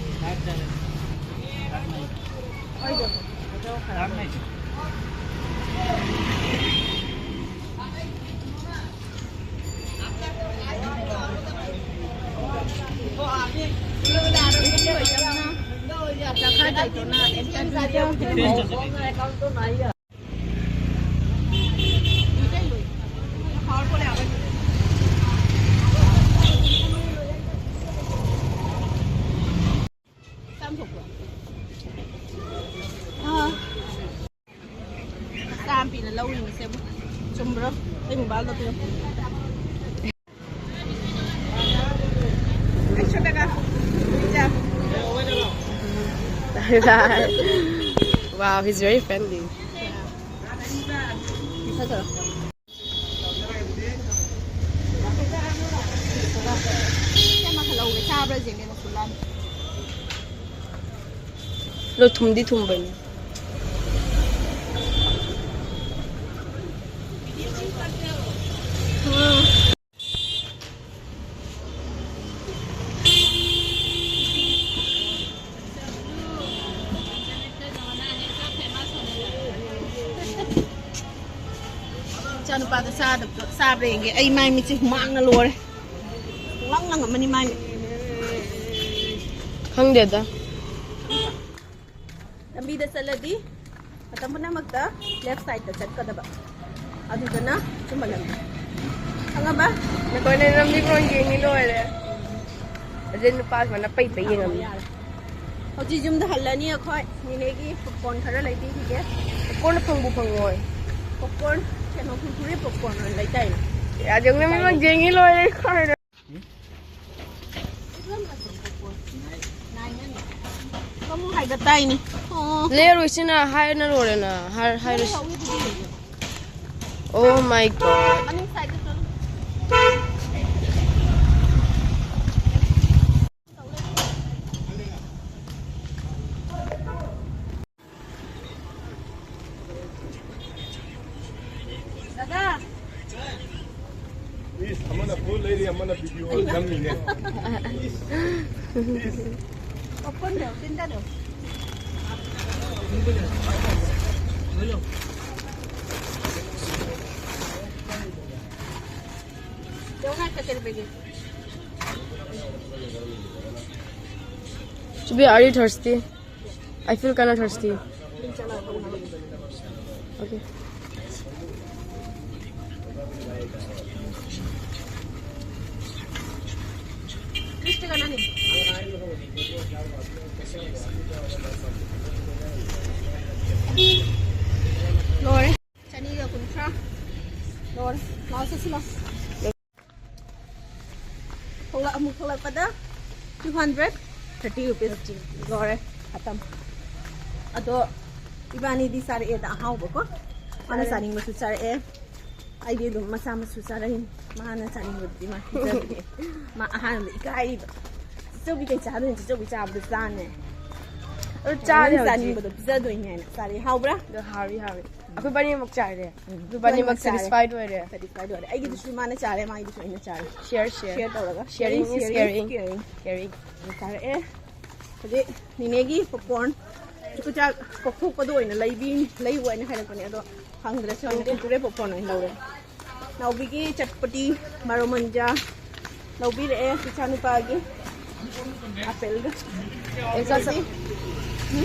ꯆꯥꯝ ꯊꯣꯛꯄ꯭ꯔꯣ? ꯑꯥ꯫ ꯆꯥꯝ ꯄꯤꯅ ꯂꯧꯔꯤꯅꯤꯁꯦ꯫ ꯆꯨꯝꯕ꯭ꯔꯣ? ꯑꯩ ꯃꯣꯕꯥꯏꯜꯗ ꯄꯤꯔꯣ꯫ ꯑꯩꯁꯨ ꯇꯀꯥ꯫ Pizza. Wow, he's very friendly. ꯐꯖꯔꯣ꯫ ꯁꯦ, ꯃꯈꯜ ꯂꯧꯒꯦ꯫ ꯆꯥꯕ꯭ꯔꯥ ꯌꯦꯡꯒꯦ, ꯃꯁꯨꯂꯥ꯫ ꯂꯣ, ꯊꯨꯝꯗꯤ ꯊꯨꯝꯕꯅꯤ꯫ ꯏꯆꯥꯅꯨꯄꯥꯗꯣ ꯆꯥꯗꯕꯗꯣ ꯆꯥꯕ꯭ꯔꯥ ꯌꯦꯡꯒꯦ꯫ ꯑꯩ ꯃꯥꯏ ꯃꯤꯠꯁꯦ ꯍꯨꯃꯥꯡꯅ ꯂꯣꯏꯔꯦ꯫ ꯄꯨꯡꯂꯪ ꯂꯪꯉꯝꯃꯅꯤ ꯃꯥꯏ ꯃꯤꯠ꯫ ꯈꯪꯗꯦꯗ꯫ ꯂꯝꯕꯤꯗ ꯆꯠꯂꯗꯤ ꯃꯇꯝ ꯄꯨꯝꯅꯃꯛꯇ left sideꯇ ꯆꯠꯀꯗꯕ꯫ ꯑꯗꯨꯗꯅ ꯑꯆꯨꯝꯕ ꯂꯝꯕꯤ꯫ ꯈꯪꯉꯕ? ꯅꯈꯣꯏꯅ ꯂꯝꯕꯤ ꯀꯣꯟ ꯌꯦꯡꯉꯤ ꯂꯣꯏꯔꯦ꯫ ꯑꯗꯨ ꯅꯨꯄꯥ ꯁꯨꯃꯥꯏꯅ ꯄꯩ ꯄꯩ ꯌꯦꯡꯉꯝꯃꯤ꯫ ꯌꯥꯔꯦ꯫ ꯍꯧꯖꯤꯛ ꯌꯨꯝꯗ ꯍꯜꯂꯅꯤ ꯑꯩꯈꯣꯏ꯫ ꯅꯦꯅꯦꯒꯤ ꯄꯣꯞꯀꯣꯔꯟ ꯈꯔ ꯂꯩꯕꯤꯈꯤꯒꯦ꯫ ꯄꯣꯞꯀꯣꯔꯟ ꯐꯪꯕꯨ ꯐꯪꯉꯣꯏ꯫ ꯄꯣꯞꯀꯣꯔꯟ, ꯀꯩꯅꯣ, ꯀꯨꯔꯀꯨꯔꯦ ꯄꯣꯞꯀꯣꯔꯟ ꯑꯣꯏꯅ ꯂꯩꯗꯥꯏꯅꯦ? ꯌꯥꯗꯦ, ꯂꯝꯕꯤ ꯀꯣꯟ ꯌꯦꯡꯉꯤ ꯂꯣꯏꯔꯦ꯫ ꯈꯔ ꯀꯃꯨ ꯍꯥꯏꯕ ꯇꯥꯏꯅꯤ꯫ ꯑꯣ꯫ ꯂꯩꯔꯣꯏꯁꯤꯅ ꯍꯥꯏꯅ ꯂꯣꯏꯔꯦꯅ꯫ ꯍꯥꯏ-, ꯍꯥꯏꯔꯣꯏꯁꯤ꯫ Oh my God. ꯃꯅꯤꯡ side ꯇ ꯆꯠꯂꯨ꯫ ꯗꯗꯥ꯫ ꯏꯁ, ꯑꯃꯅ ꯐꯨꯜ ꯂꯩꯔꯤ, ꯑꯃꯅ ꯚꯤꯗꯤꯑꯣ ꯅꯝꯃꯤꯅꯦ꯫ ꯏꯁ꯫ ꯄꯣꯞꯀꯣꯔꯟꯗꯣ, ꯇꯤꯟꯗꯗꯣ꯫ ꯆꯥꯝꯃꯉꯥ ꯈꯛꯇ ꯂꯨꯄꯥꯒꯤ꯫ Chibi, are you thirsty? I feel kinda thirsty. Okay. ꯂꯣꯏꯔꯦ꯫ ꯆꯅꯤꯒ ꯀꯨꯟꯊ꯭ꯔꯥ꯫ ꯂꯣꯏꯔꯦ꯫ ꯂꯥꯎ ꯆꯠꯁꯤ ꯂꯥꯎ꯫ ꯊꯣꯛꯂꯛ-, ꯑꯃꯨꯛ ꯊꯣꯛꯂꯛꯄꯗ two hundred thirty rupees꯫ ꯂꯣꯏꯔꯦ꯫ ꯈꯇꯝ꯫ ꯑꯗꯣ ꯏꯕꯥꯅꯤꯗꯤ ꯆꯥꯔꯛꯑꯦꯗ ꯑꯍꯥꯎꯕꯀꯣ꯫ ꯃꯥꯅ ꯆꯥꯔꯦ꯫ ꯆꯥꯅꯤꯡꯕꯁꯨ ꯆꯥꯔꯛꯑꯦ꯫ ꯑꯩꯗꯤ ꯑꯗꯨꯝ ꯃꯆꯥ ꯃꯁꯨ ꯆꯥꯔꯛꯏꯅꯤ꯫ ꯃꯥꯅ ꯆꯥꯅꯤꯡꯕꯗꯨꯗꯤ ꯃꯥ ꯄꯤꯖꯕꯤꯔꯦ꯫ ꯃꯥ ꯑꯍꯥꯟꯕꯗ ꯏꯀꯥꯏꯔꯤꯕ꯫ "ꯆꯤꯆꯧꯕꯤ ꯀꯩ ꯆꯥꯗꯣꯏꯅꯣ? ꯆꯤꯆꯧꯕꯤ ꯆꯥꯕꯗ ꯆꯥꯅꯦ꯫ ꯑꯗꯨ ꯆꯥꯔꯦ ꯅꯪ ꯍꯧꯖꯤꯛ꯫ ꯆꯥꯅꯤꯡꯕꯗꯣ ꯄꯤꯖꯗꯣꯏꯅꯦ" ꯍꯥꯏꯅ꯫ ꯆꯥꯔꯦ꯫ ꯍꯥꯎꯕ꯭ꯔꯥ? ꯑꯗꯨ ꯍꯥꯎꯏ, ꯍꯥꯎꯏ꯫ ꯑꯩꯈꯣꯏ ꯕꯥꯅꯤꯃꯛ ꯆꯥꯔꯦ꯫ ꯎꯝ꯫ ꯑꯩꯈꯣꯏ ꯕꯥꯅꯤꯃꯛ ꯂꯣꯏꯅꯃꯛ ꯆꯥꯔꯦ꯫ Satisfied ꯑꯣꯏꯔꯦ꯫ Satisfied ꯑꯣꯏꯔꯦ꯫ ꯑꯩꯒꯤꯗꯨꯁꯨ ꯃꯥꯅ ꯆꯥꯔꯦ, ꯃꯥꯒꯤꯗꯨꯁꯨ ꯑꯩꯅ ꯆꯥꯔꯦ꯫ Share, share꯫ Share ꯇꯧꯔꯒ꯫ Sharing is caring, caring, caring꯫ Caring꯫ ꯆꯥꯔꯛꯑꯦ꯫ ꯍꯧꯖꯤꯛ ꯅꯤꯅꯦꯒꯤ ꯄꯣꯞꯀꯣꯔꯟ ꯆꯤꯀꯨꯆꯥꯛ ꯄꯣꯛꯊꯣꯛꯄꯗꯣ ꯑꯣꯏꯅ ꯂꯩꯕꯤ-, ꯂꯩꯌꯨ ꯍꯥꯏꯅ ꯍꯥꯏꯔꯛꯄꯅꯦ, ꯑꯗꯣ ꯐꯪꯗ꯭ꯔꯁꯨ ꯑꯩꯅ ꯈꯪꯗꯦ꯫ ꯀꯨꯔꯀꯨꯔꯦ ꯄꯣꯞꯀꯣꯔꯟ ꯑꯣꯏꯅ ꯂꯧꯔꯦ꯫ ꯅꯥꯎꯕꯤꯒꯤ ꯆꯠꯄꯇꯤ ꯃꯔꯣ ꯃꯟꯖꯥ ꯂꯧꯕꯤꯔꯛꯑꯦ, ꯏꯆꯥꯅꯨꯄꯥꯒꯤ ꯑꯦꯄꯜꯒ꯫ एक साथ सब, हम्म?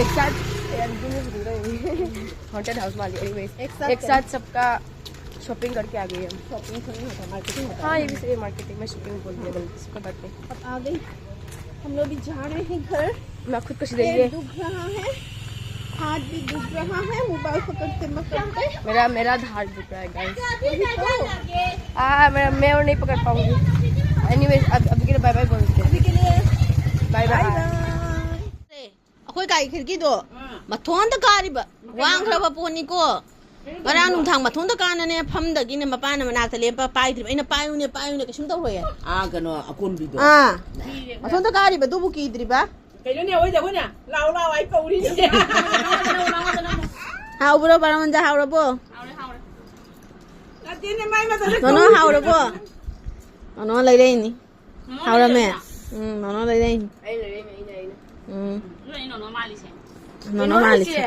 एक साथ, यार, दोनों से दूर है। Haunted house वाली, anyways। एक साथ एक साथ क्या? सबका शॉपिंग करके आ गए हम। शॉपिंग थोड़ी होता, मार्केटिंग होता हाँ, है। ये भी सही है, मार्केटिंग में शॉपिंग बोल दिया गलती से, कोई बात नहीं। अब आ गए, हम लोग भी जा रहे हैं घर। मैं खुद को पैर सिलाइए। दुख रहा है, हाथ भी दुख रहा है, मोबाइल पकड़ते पकड़ते। मेरा, मेरा हाथ दुख रहा है, गाइस। वही तो। आ, मैं, मैं और नहीं पकड़ पाऊंगी। एनीवेज, अब, अभी के लिए बाय बाय बोल देते हैं। अभी के लिए बाय बाय। Bye bye. ꯑꯩꯈꯣꯏ ꯀꯥꯒꯤ ꯈꯤꯔꯀꯤꯗꯣ ꯃꯊꯣꯟꯗ ꯀꯥꯔꯤꯕ, ꯋꯥꯡꯈ꯭ꯔꯕ ꯄꯣꯠꯅꯤꯀꯣ꯫ ꯉꯔꯥꯡ ꯅꯨꯡꯗꯥꯡ ꯃꯊꯣꯟꯗ ꯀꯥꯅꯅꯦ ꯐꯝꯗꯒꯤꯅꯦ ꯃꯄꯥꯅ ꯃꯅꯥꯛꯇ ꯂꯦꯞꯄ ꯄꯥꯏꯗ꯭ꯔꯤꯕ꯫ ꯑꯩꯅ, "ꯄꯥꯏꯌꯨꯅꯦ, ꯄꯥꯏꯌꯨꯅꯦ, ꯀꯩꯁꯨꯝ ꯇꯧꯔꯣꯏꯌꯦ"꯫ ꯑꯥ, ꯀꯩꯅꯣ, ꯑꯀꯣꯟꯕꯤꯗꯣ꯫ ꯑꯥ, ꯃꯊꯣꯟꯗ ꯀꯥꯔꯤꯕꯗꯨꯕꯨ ꯀꯤꯗ꯭ꯔꯤꯕ? ꯀꯩꯅꯣꯅꯦ, ꯑꯩꯈꯣꯏꯗ ꯑꯩꯈꯣꯏꯅ "ꯂꯥꯛꯑꯣ, ꯂꯥꯛꯑꯣ, ꯑꯩ ꯀꯧꯔꯤꯅꯦ"꯫ ꯍꯥꯎꯕ꯭ꯔꯣ, ꯕꯥꯔꯣꯟꯖꯥ, ꯍꯥꯎꯔꯕꯣ? ꯅꯠꯇꯦꯅꯦ, ꯃꯥꯏ ꯃꯇꯝꯗ ꯅꯣꯅꯣ, ꯀꯧꯔꯤꯅꯦ꯫ ꯍꯥꯎꯔꯕꯣ? ꯅꯣꯅꯣ ꯂꯩꯔꯛꯏꯅꯤ꯫ ꯍꯥꯎꯔꯝꯃꯦ? ꯎꯝ, ꯅꯣꯅꯣ ꯂꯩꯔꯛꯏꯅꯤ꯫ ꯑꯩ ꯂꯩꯔꯛꯏꯅꯦ, ꯑꯩꯅ, ꯑꯩꯅ꯫ ꯎꯝ꯫ ꯑꯗꯨꯅ ꯑꯩ ꯅꯣꯅꯣ ꯃꯥꯜꯂꯤꯁꯦ꯫ ꯅꯣꯅꯣ ꯃꯥꯜꯂꯤꯁꯦ꯫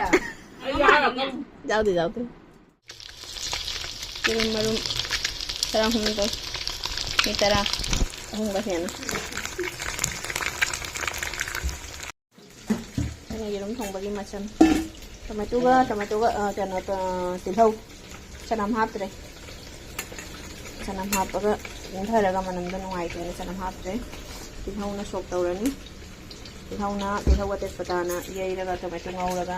ꯌꯥꯎꯗꯦ, ꯌꯥꯎꯗꯦ꯫ ꯌꯦꯔꯨꯝ ꯃꯔꯨꯝ ꯇꯔꯥꯍꯨꯝꯗꯣꯏ꯫ ꯃꯤ ꯇꯔꯥ꯫ ꯑꯍꯨꯝꯒ ꯍꯦꯟꯅ꯫ ꯑꯩꯅ ꯌꯦꯔꯨꯝ ꯊꯣꯡꯕꯒꯤ ꯃꯆꯜ꯫ ꯇꯣꯃꯦꯇꯣꯒ, ꯇꯣꯃꯦꯇꯣꯒ, ꯑ, ꯀꯩꯅꯣ, ꯑ, ꯇꯤꯜꯍꯧ꯫ ꯆꯅꯝ ꯍꯥꯞꯇ꯭ꯔꯦ꯫ ꯆꯅꯝ ꯍꯥꯞꯄꯒ ꯏꯪꯊꯔꯒ ꯃꯅꯝꯗꯣ ꯅꯨꯡꯉꯥꯏꯇꯦꯅ ꯆꯅꯝ ꯍꯥꯞꯇ꯭ꯔꯦ꯫ ꯇꯤꯜꯍꯧꯅ ꯁꯣꯛ ꯇꯧꯔꯅꯤ꯫ ꯇꯤꯜꯍꯧꯅ, ꯇꯤꯜꯍꯧꯒ ꯇꯦꯖꯄꯇꯥꯅ ꯌꯩꯔꯒ ꯇꯣꯃꯦꯇꯣ ꯉꯧꯔꯒ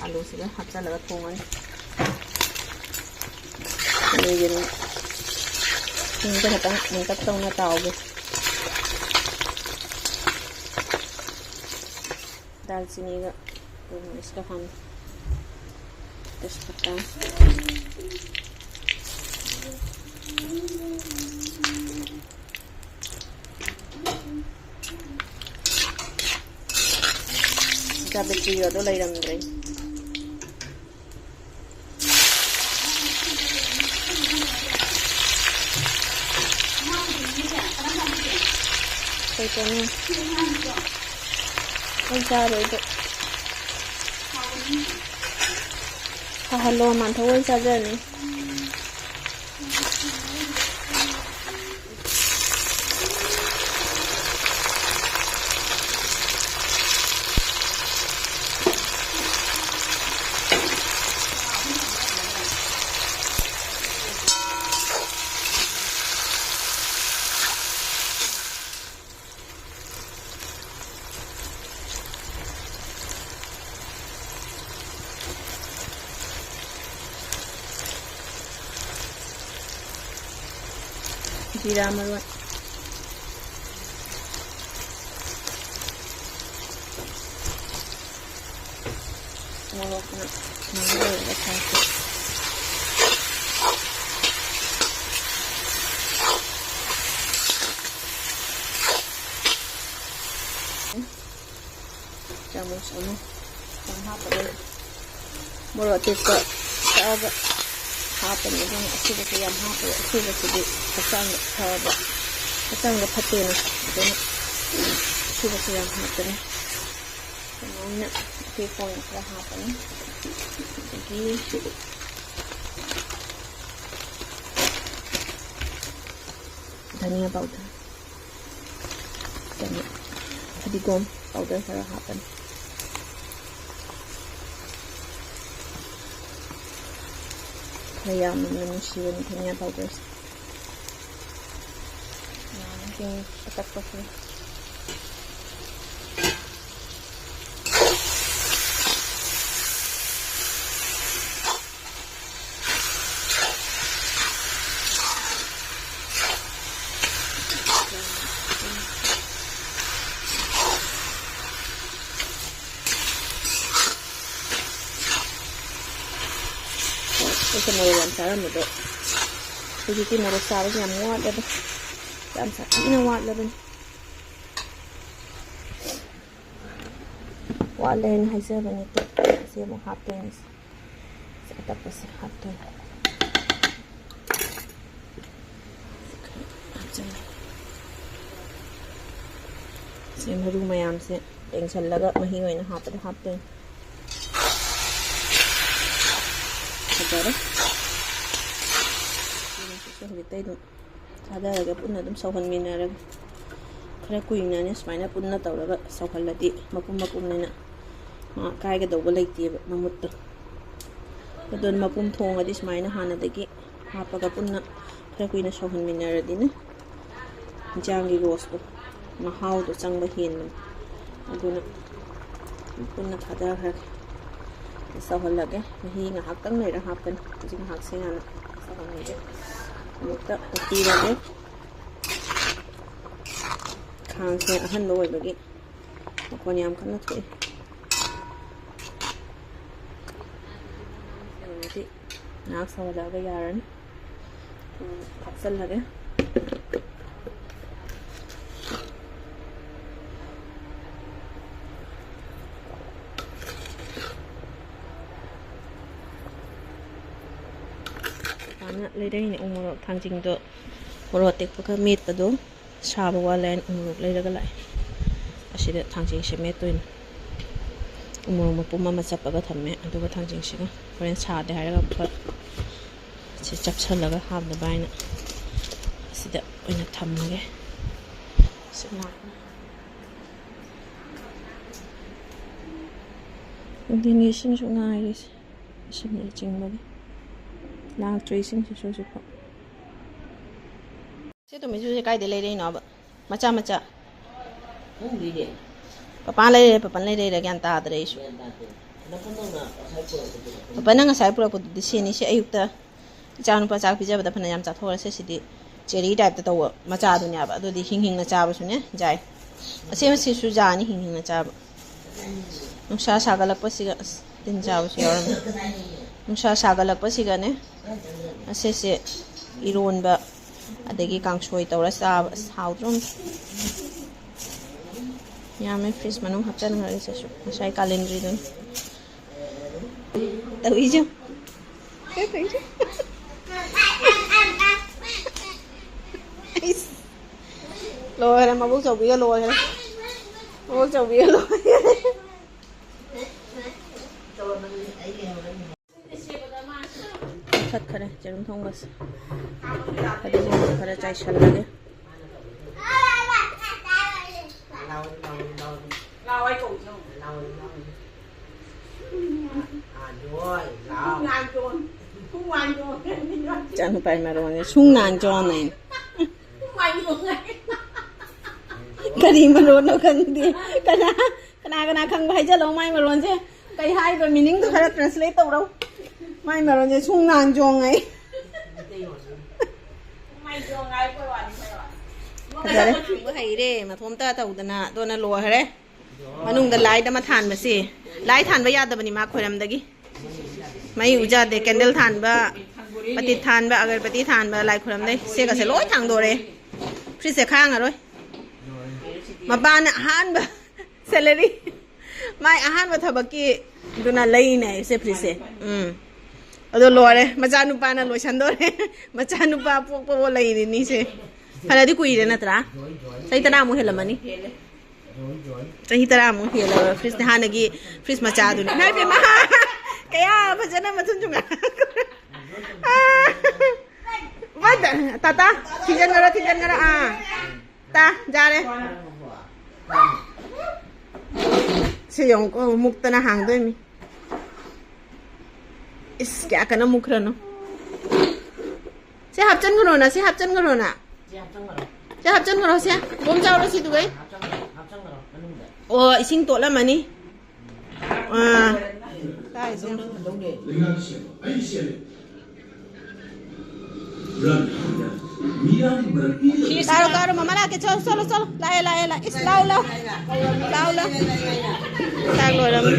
ꯑꯂꯨꯁꯤꯒ ꯍꯥꯞꯆꯤꯜꯂꯒ ꯊꯣꯡꯉꯅꯤ꯫ ꯑꯗꯨ ꯌꯦꯔꯨꯝ ꯁꯤꯡꯗ ꯈꯛꯇꯪ ꯃꯨꯟꯇꯛ ꯇꯧꯅ ꯇꯥꯎꯒꯦ꯫ ꯗꯥꯜꯆꯤꯅꯤꯒ ꯒꯣꯜꯃꯔꯤꯁꯀ ꯍꯥꯞꯅꯤ꯫ ꯇꯦꯖꯄꯇꯥ꯫ ꯖꯥꯕꯤꯇ꯭ꯔꯤꯒꯗꯣ ꯂꯩꯔꯝꯗ꯭ꯔꯦ꯫ ꯀꯩ ꯆꯥꯅꯤꯡ? ꯑꯩ ꯆꯥꯔꯣꯏꯗ꯫ ꯁꯥꯍꯜꯂꯣ, ꯃꯥꯟꯊꯣꯛ ꯑꯣꯏꯅ ꯆꯥꯖꯔꯅꯤ꯫ ꯖꯤꯔꯥ ꯃꯔꯣꯏ꯫ ꯃꯣꯔꯣꯛꯅ ꯉꯥꯡ ꯂꯣꯏꯔꯒ ꯊꯥꯛꯀꯦ꯫ ꯆꯥꯃꯁ ꯑꯃ ꯌꯥꯝ ꯍꯥꯞꯄꯗ ꯃꯣꯔꯣꯛ ꯑꯇꯦꯛꯄ ꯇꯛꯑꯒ ꯍꯥꯞꯄꯅꯤ꯫ ꯑꯗꯨꯅ ꯑꯁꯨꯕꯁꯨ ꯌꯥꯝ ꯍꯥꯞꯄꯗ ꯑꯁꯨꯕꯁꯤꯗꯤ ꯍꯛꯆꯥꯡꯗ ꯐꯕ, ꯍꯛꯆꯥꯡꯗ ꯐꯠꯇꯦꯅ꯫ ꯑꯗꯨꯅ ꯑꯁꯨꯕꯁꯨ ꯌꯥꯝ ꯍꯥꯞꯄꯅꯤ꯫ ꯑꯗꯨꯃꯥꯏꯅ ꯑꯇꯦꯛꯄ ꯑꯣꯏꯅ ꯈꯔ ꯍꯥꯞꯄꯅꯤ꯫ ꯑꯗꯒꯤ ꯙꯅꯤꯌꯥ ꯄꯥꯎꯗꯔ, ꯀꯩꯅꯣ, ꯐꯗꯤꯒꯣꯝ ꯄꯥꯎꯗꯔ ꯈꯔ ꯍꯥꯞꯄꯅꯤ꯫ ꯈꯔ ꯌꯥꯝꯅ ꯅꯨꯡꯁꯤꯕꯅꯤ ꯙꯅꯤꯌꯥ ꯄꯥꯎꯗꯔꯁꯦ꯫ ꯌꯥꯝꯅ ꯍꯤꯡ ꯑꯇꯛꯄꯁꯦ꯫ ꯑꯩꯁꯦ ꯃꯣꯔꯣꯛ ꯌꯥꯝ ꯆꯥꯔꯝꯕꯗꯣ ꯍꯧꯖꯤꯛꯇꯤ ꯃꯣꯔꯣꯛ ꯆꯥꯕꯁꯦ ꯌꯥꯝ ꯋꯥꯠꯂꯦꯗ, ꯌꯥꯝ ꯁꯥꯊꯤꯅ ꯋꯥꯠꯂꯕꯅꯤ꯫ ꯋꯥꯠꯂꯦ ꯍꯥꯏꯅ ꯍꯥꯏꯖꯕ ꯅꯠꯇꯦ꯫ ꯁꯤ ꯑꯃꯨꯛ ꯍꯥꯞꯇꯣꯏꯅꯦ꯫ ꯁꯤ ꯑꯇꯛꯄꯁꯦ ꯍꯥꯞꯇꯣꯏꯅꯦ꯫ ꯁꯤ ꯈꯔ ꯍꯥꯞꯆꯤꯜꯂꯦ꯫ ꯁꯤ ꯃꯔꯨ ꯃꯌꯥꯝꯁꯦ ꯂꯦꯡꯁꯜꯂꯒ ꯃꯍꯤ ꯑꯣꯏꯅ ꯍꯥꯞꯄꯗ ꯍꯥꯞꯇꯣꯏꯅꯦ꯫ ꯐꯖꯔꯦ꯫ ꯁꯤꯁꯨ ꯍꯧꯖꯤꯛꯇꯩ ꯑꯗꯨꯝ ꯊꯥꯗꯔꯒ ꯄꯨꯟꯅ ꯑꯗꯨꯝ ꯁꯧꯍꯟꯃꯤꯟꯅꯔꯒ ꯈꯔ ꯀꯨꯏꯅꯅꯦ ꯁꯨꯃꯥꯏꯅ ꯄꯨꯟꯅ ꯇꯧꯔꯒ ꯁꯧꯍꯜꯂꯗꯤ ꯃꯄꯨꯝ ꯃꯄꯨꯝꯅꯤꯅ ꯃꯥ ꯀꯥꯏꯒꯗꯧꯕ ꯂꯩꯇꯦꯕ ꯃꯃꯨꯠꯇꯣ꯫ ꯑꯗꯨꯅ ꯃꯄꯨꯝ ꯊꯣꯡꯉꯗꯤ ꯁꯨꯃꯥꯏꯅ ꯍꯥꯟꯅꯗꯒꯤ ꯍꯥꯞꯄꯒ ꯄꯨꯟꯅ ꯈꯔ ꯀꯨꯏꯅ ꯁꯧꯍꯟꯃꯤꯟꯅꯔꯗꯤꯅꯦ ꯏꯟꯖꯥꯡꯒꯤ ꯔꯣꯁꯇꯣ ꯃꯍꯥꯎꯗꯣ ꯆꯪꯕ ꯍꯦꯟꯕꯅꯤ꯫ ꯑꯗꯨꯅ ꯄꯨꯟꯅ ꯊꯥꯗꯈ꯭ꯔꯒꯦ꯫ ꯁꯧꯍꯜꯂꯒꯦ꯫ ꯃꯍꯤ ꯉꯥꯏꯍꯥꯛꯇꯪ ꯂꯩꯔ ꯍꯥꯞꯀꯅꯤ꯫ ꯍꯧꯖꯤꯛ ꯉꯥꯏꯍꯥꯛꯁꯦ ꯍꯥꯟꯅ ꯁꯧꯍꯟꯈꯤꯒꯦ꯫ ꯑꯃꯨꯛꯇ ꯑꯣꯠꯄꯤꯔꯒꯦ꯫ ꯈꯥꯡꯁꯦ ꯑꯍꯟꯕ ꯑꯣꯏꯕꯒꯤ ꯃꯈꯣꯟ ꯌꯥꯝ ꯀꯟꯅ ꯊꯣꯛꯏ꯫ ꯌꯧꯔꯗꯤ ꯉꯥꯏꯍꯥꯛ ꯁꯧꯍꯜꯂꯛꯑꯒ ꯌꯥꯔꯅꯤ꯫ ꯎꯝ, ꯍꯥꯞꯆꯜꯂꯒꯦ꯫ ꯃꯄꯥꯅ ꯂꯩꯔꯛꯏꯅꯦ ꯎ ꯃꯣꯔꯣꯛ ꯊꯥꯡꯖꯤꯡꯗꯣ, ꯃꯣꯔꯣꯛ ꯑꯇꯦꯛꯄꯒ ꯃꯦꯠꯄꯗꯣ꯫ ꯁꯥꯕ ꯋꯥꯠꯂꯦ ꯍꯥꯏꯅ ꯎ ꯃꯣꯔꯣꯛ ꯂꯩꯔꯒ ꯂꯥꯛꯑꯦ꯫ ꯑꯁꯤꯗ ꯊꯥꯡꯖꯤꯡꯁꯦ ꯃꯦꯠꯇꯣꯏꯅꯦ꯫ ꯎ ꯃꯣꯔꯣꯛ ꯃꯄꯨꯝ ꯑꯃ ꯆꯞꯄꯒ ꯊꯝꯃꯦ, ꯑꯗꯨꯒ ꯊꯥꯡꯖꯤꯡꯁꯤꯒ ꯍꯣꯔꯦꯟ ꯁꯥꯗꯦ ꯍꯥꯏꯔꯒ ꯑꯃꯨꯛꯀ ꯁꯤ ꯆꯞꯁꯜꯂꯒ ꯍꯥꯞꯅꯕ ꯍꯥꯏꯅ ꯑꯁꯤꯗ ꯑꯣꯏꯅ ꯊꯝꯃꯒꯦ꯫ ꯁꯤ ꯂꯥꯛꯄ꯫ ꯅꯨꯡꯊꯤꯜꯒꯤ ꯏꯁꯤꯡꯁꯨ ꯉꯥꯏꯔꯤꯁꯦ, ꯏꯁꯤꯡ ꯆꯤꯡꯕꯒꯤ꯫ ꯂꯥꯛꯇ꯭ꯔꯤ ꯏꯁꯤꯡꯁꯤꯁꯨ ꯍꯧꯖꯤꯛꯐꯥꯎ꯫ ꯁꯤ ꯇꯨꯃꯤꯁꯨꯁꯦ ꯀꯥꯏꯗꯩ ꯂꯩꯔꯛꯏꯅꯣꯕ? ꯃꯆꯥ ꯃꯆꯥ꯫ ꯈꯪꯗꯦꯅꯦ꯫ ꯄꯄꯥ ꯂꯩꯔꯦ, ꯄꯄꯥꯅ ꯂꯩꯔꯦ, ꯒ꯭ꯌꯥꯟ ꯇꯥꯗ꯭ꯔꯦ ꯑꯩꯁꯨ꯫ ꯒ꯭ꯌꯥꯟ ꯇꯥꯗꯦ꯫ ꯅꯐꯝꯗꯧꯅ ꯉꯁꯥꯏ ꯄꯨꯔꯛꯄꯗꯨꯅ ꯈꯪꯗꯦ꯫ ꯄꯄꯥꯅ ꯉꯁꯥꯏ ꯄꯨꯔꯛꯄꯗꯨꯗꯤ ꯁꯤꯅꯤ, ꯁꯤ ꯑꯌꯨꯛꯇ ꯏꯆꯥꯅꯨꯄꯥ ꯆꯥꯛ ꯄꯤꯖꯕꯗ ꯐꯅ ꯌꯥꯝ ꯆꯥꯊꯣꯛꯈ꯭ꯔꯦ꯫ ꯁꯤꯁꯤꯗꯤ ꯆꯦꯔꯤ ꯇꯥꯏꯞꯇ ꯇꯧꯕ ꯃꯆꯥꯗꯨꯅꯦꯕ, ꯑꯗꯨꯗꯤ ꯍꯤꯡ ꯍꯤꯡꯅ ꯆꯥꯕꯁꯨꯅꯦ ꯌꯥꯏ꯫ ꯑꯁꯦꯡꯕꯁꯤꯁꯨ ꯌꯥꯅꯤ ꯍꯤꯡ ꯍꯤꯡꯅ ꯆꯥꯕ꯫ ꯅꯨꯡꯁꯥ ꯁꯥꯒꯠꯂꯛꯄꯁꯤꯒ ꯑꯁ ꯇꯤꯟ ꯆꯥꯕꯁꯨ ꯌꯥꯎꯔꯝꯃꯤ꯫ ꯅꯨꯡꯁꯥ ꯁꯥꯒꯠꯂꯛꯄꯁꯤꯒꯅꯦ ꯑꯁꯤꯁꯦ ꯏꯔꯣꯟꯕ ꯑꯗꯒꯤ ꯀꯥꯡꯁꯣꯏ ꯇꯧꯔ ꯆꯥꯕ꯫ ꯑꯁ, ꯍꯥꯎꯗ꯭ꯔꯣ? ꯌꯥꯝꯃꯦ, ꯐ꯭ꯔꯤꯖ ꯃꯅꯨꯡ ꯍꯥꯞꯆꯟꯈ꯭ꯔꯒꯦ ꯁꯤꯁꯨ꯫ ꯉꯁꯥꯏ ꯀꯥꯂꯦꯟꯗ꯭ꯔꯤꯗꯨꯅꯤ꯫ ꯇꯧꯏꯁꯦ꯫ ꯀꯩ ꯇꯧꯏꯁꯦ? ꯏꯁ꯫ ꯂꯣꯏꯔꯦ, ꯃꯕꯨꯛ ꯆꯧꯕꯤꯒ ꯂꯣꯏꯔꯦ꯫ ꯃꯕꯨꯛ ꯆꯧꯕꯤꯒ ꯂꯣꯏꯔꯦ꯫ ꯆꯠꯈꯔꯦ ꯌꯦꯔꯨꯝ ꯊꯣꯡꯕꯁꯦ꯫ ꯐꯗꯤꯒꯣꯝ ꯈꯔ ꯆꯥꯏꯁꯜꯂꯒꯦ꯫ ꯏꯆꯥꯅꯨꯄꯥꯒꯤ ꯃꯔꯣꯟꯁꯦ ꯁꯨꯡ ꯅꯥꯟ ꯆꯣꯟꯅꯩ꯫ ꯀꯔꯤ ꯃꯔꯣꯟꯅꯣ ꯈꯪꯗꯦ꯫ ꯀꯅꯥ, ꯀꯅꯥ ꯀꯅꯥ ꯈꯪꯕ ꯍꯥꯏꯖꯜꯂꯣ ꯃꯥꯏ ꯃꯔꯣꯟꯁꯦ꯫ ꯀꯩ ꯍꯥꯏꯕ meaningꯗꯣ ꯈꯔ translate ꯇꯧꯔꯣ꯫ ꯃꯥꯏ ꯃꯔꯣꯟꯁꯦ ꯁꯨꯡ ꯅꯥꯟ ꯆꯣꯡꯉꯩ꯫ ꯐꯖꯔꯦ꯫ ꯍꯩꯔꯦ, ꯃꯊꯣꯝꯇ ꯇꯧꯗꯅ꯫ ꯑꯗꯨꯅ ꯂꯣꯏꯈꯔꯦ꯫ ꯃꯅꯨꯡꯗ ꯂꯥꯏꯠ ꯑꯃ ꯊꯥꯟꯕꯁꯦ, ꯂꯥꯏꯠ ꯊꯥꯟꯕ ꯌꯥꯗꯕꯅꯤ ꯃꯥ ꯈꯣꯏꯔꯝꯗꯒꯤ꯫ ꯃꯩ ꯎꯖꯥꯗꯦ꯫ ꯀꯦꯟꯗꯜ ꯊꯥꯟꯕ, ꯄꯇꯤꯠ ꯊꯥꯟꯕ, ꯑꯒꯔꯕꯇꯤ ꯊꯥꯟꯕ, ꯂꯥꯏ ꯈꯣꯏꯔꯝꯗꯩ ꯆꯦꯒꯁꯦ ꯂꯣꯏ ꯊꯥꯡꯗꯣꯔꯦ꯫ ꯐ꯭ꯔꯤꯖꯁꯦ ꯈꯥꯡꯉꯔꯣꯏ꯫ ꯃꯄꯥꯅ ꯑꯍꯥꯟꯕ ꯁꯦꯂꯔꯤ, ꯃꯥꯏ ꯑꯍꯥꯟꯕ ꯊꯕꯛꯀꯤ ꯑꯗꯨꯅ ꯂꯩꯅꯦ ꯁꯦ ꯐ꯭ꯔꯤꯖꯁꯦ꯫ ꯎꯝ꯫ ꯑꯗꯣ ꯂꯣꯏꯔꯦ, ꯃꯆꯥꯅꯨꯄꯥꯅ ꯂꯣꯏꯁꯟꯗꯣꯔꯦ꯫ ꯃꯆꯥꯅꯨꯄꯥ ꯄꯣꯛꯄꯕꯨ ꯂꯩꯔꯤꯅꯤꯁꯦ꯫ ꯐꯅꯗꯤ ꯀꯨꯏꯔꯦ ꯅꯠꯇ꯭ꯔꯥ? ꯆꯍꯤ ꯇꯔꯥꯃꯨꯛ ꯍꯦꯜꯂꯝꯃꯅꯤ꯫ ꯆꯍꯤ ꯇꯔꯥꯃꯨꯛ ꯍꯦꯜꯂꯕ ꯐ꯭ꯔꯤꯖꯅꯦ, ꯍꯥꯟꯅꯒꯤ ꯐ꯭ꯔꯤꯖ ꯃꯆꯥꯗꯨꯅꯤ꯫ ꯏꯃꯥ ꯏꯕꯦꯝꯃ! ꯀꯌꯥ ꯐꯖꯅ ꯃꯊꯨꯟꯁꯨ ꯉꯥꯡ-, ꯑꯥ! ꯇꯥꯇꯥ, ꯊꯤꯡꯖꯤꯟꯈꯔꯣ, ꯊꯤꯡꯖꯤꯟꯈꯔꯣ꯫ ꯑꯥ꯫ ꯇꯥ, ꯌꯥꯔꯦ꯫ ꯁꯤ ꯌꯦꯡꯉꯨꯀꯣ, ꯃꯨꯛꯇꯅ ꯍꯥꯡꯗꯣꯏꯅꯤ꯫ ꯏꯁ, ꯀꯌꯥ ꯀꯟꯅ ꯃꯨꯛꯈ꯭ꯔꯅꯣ꯫ ꯁꯤ ꯍꯥꯞꯆꯟꯈ꯭ꯔꯣꯅ, ꯁꯤ ꯍꯥꯞꯆꯟꯈ꯭ꯔꯣꯅ꯫ ꯁꯤ ꯍꯥꯞꯆꯟꯈ꯭ꯔꯣ, ꯁꯦ꯫ ꯕꯣꯝ ꯆꯥꯎꯔꯣ ꯁꯤꯗꯨꯒꯩ꯫ ꯑꯣ, ꯏꯁꯤꯡ ꯇꯣꯠꯂꯝꯃꯅꯤ꯫ ꯑꯥ꯫ ꯇꯥꯏꯁꯦ꯫ ꯀꯥꯔꯣ, ꯀꯥꯔꯣ, ꯃꯃꯥ ꯂꯥꯛꯀꯦ꯫ ꯆꯠꯂꯣ, ꯆꯠꯂꯣ, ꯆꯠꯂꯣ꯫ ꯂꯥꯛꯑꯦ, ꯂꯥꯛꯑꯦ, ꯂꯥꯛꯑꯦ꯫ ꯏꯁ, ꯂꯥꯎ, ꯂꯥꯎ꯫ ꯂꯥꯎ, ꯂꯥꯎ꯫ ꯆꯥꯛ ꯂꯣꯏꯔꯝꯃꯦ꯫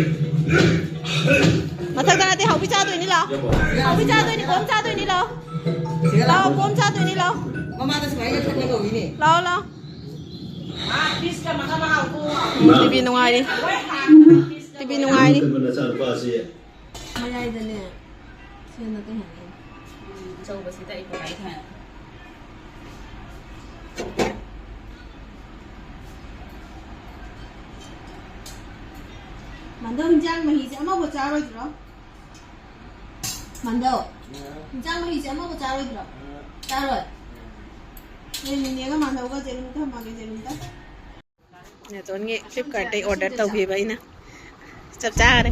ꯃꯊꯛꯇ ꯅꯠꯇꯦ, ꯍꯥꯎꯕꯤ ꯆꯥꯗꯣꯏꯅꯤ, ꯂꯥꯎ꯫ ꯍꯥꯎꯕꯤ ꯆꯥꯗꯣꯏꯅꯤ, ꯀꯣꯝ ꯆꯥꯗꯣꯏꯅꯤ, ꯂꯥꯎ꯫ ꯂꯥꯎ, ꯀꯣꯝ ꯆꯥꯗꯣꯏꯅꯤ, ꯂꯥꯎ꯫ ꯃꯃꯥꯗ ꯁꯨꯃꯥꯏꯅ ꯈꯟꯒꯦ ꯇꯧꯔꯤꯅꯦ꯫ ꯂꯥꯎ, ꯂꯥꯎ꯫ ꯃꯥ ꯐꯤꯁꯀ ꯃꯈꯜ ꯃꯈꯥ ꯊꯣꯛꯑꯣ꯫ ꯇꯤꯚꯤ ꯅꯨꯡꯉꯥꯏꯔꯤ꯫ ꯇꯤꯚꯤ ꯅꯨꯡꯉꯥꯏꯔꯤ꯫ ꯅꯆꯥꯅꯨꯄꯥꯁꯤ꯫ ꯃꯌꯥꯏꯗꯅꯦ꯫ ꯁꯤꯅ ꯀꯩ ꯍꯥꯏꯅꯤ? ꯑꯆꯧꯕꯁꯤꯗ ꯑꯩ ꯀꯃꯥꯏꯅ ꯊꯥꯅꯤ? ꯃꯥꯟꯗꯧ, ꯍꯤꯟꯖꯥꯡ ꯃꯍꯤꯁꯦ ꯑꯃꯐꯥꯎ ꯆꯥꯔꯣꯏꯗ꯭ꯔꯣ? ꯃꯥꯟꯗꯧ, ꯍꯤꯟꯖꯥꯡ ꯃꯍꯤꯁꯦ ꯑꯃꯐꯥꯎ ꯆꯥꯔꯣꯏꯗ꯭ꯔꯣ? ꯆꯥꯔꯣꯏ? ꯅꯣꯏ ꯅꯤꯅꯦꯒ ꯃꯥꯟꯗꯧꯒ ꯖꯦꯔꯨꯝ ꯊꯝꯃꯒꯦ, ꯖꯦꯔꯨꯝꯗ꯫ ꯅꯦꯇꯣꯟꯒꯤ Flipkartꯇꯩ order ꯇꯧꯈꯤꯕ ꯑꯩꯅ꯫ ꯆꯞ ꯆꯥꯔꯦ꯫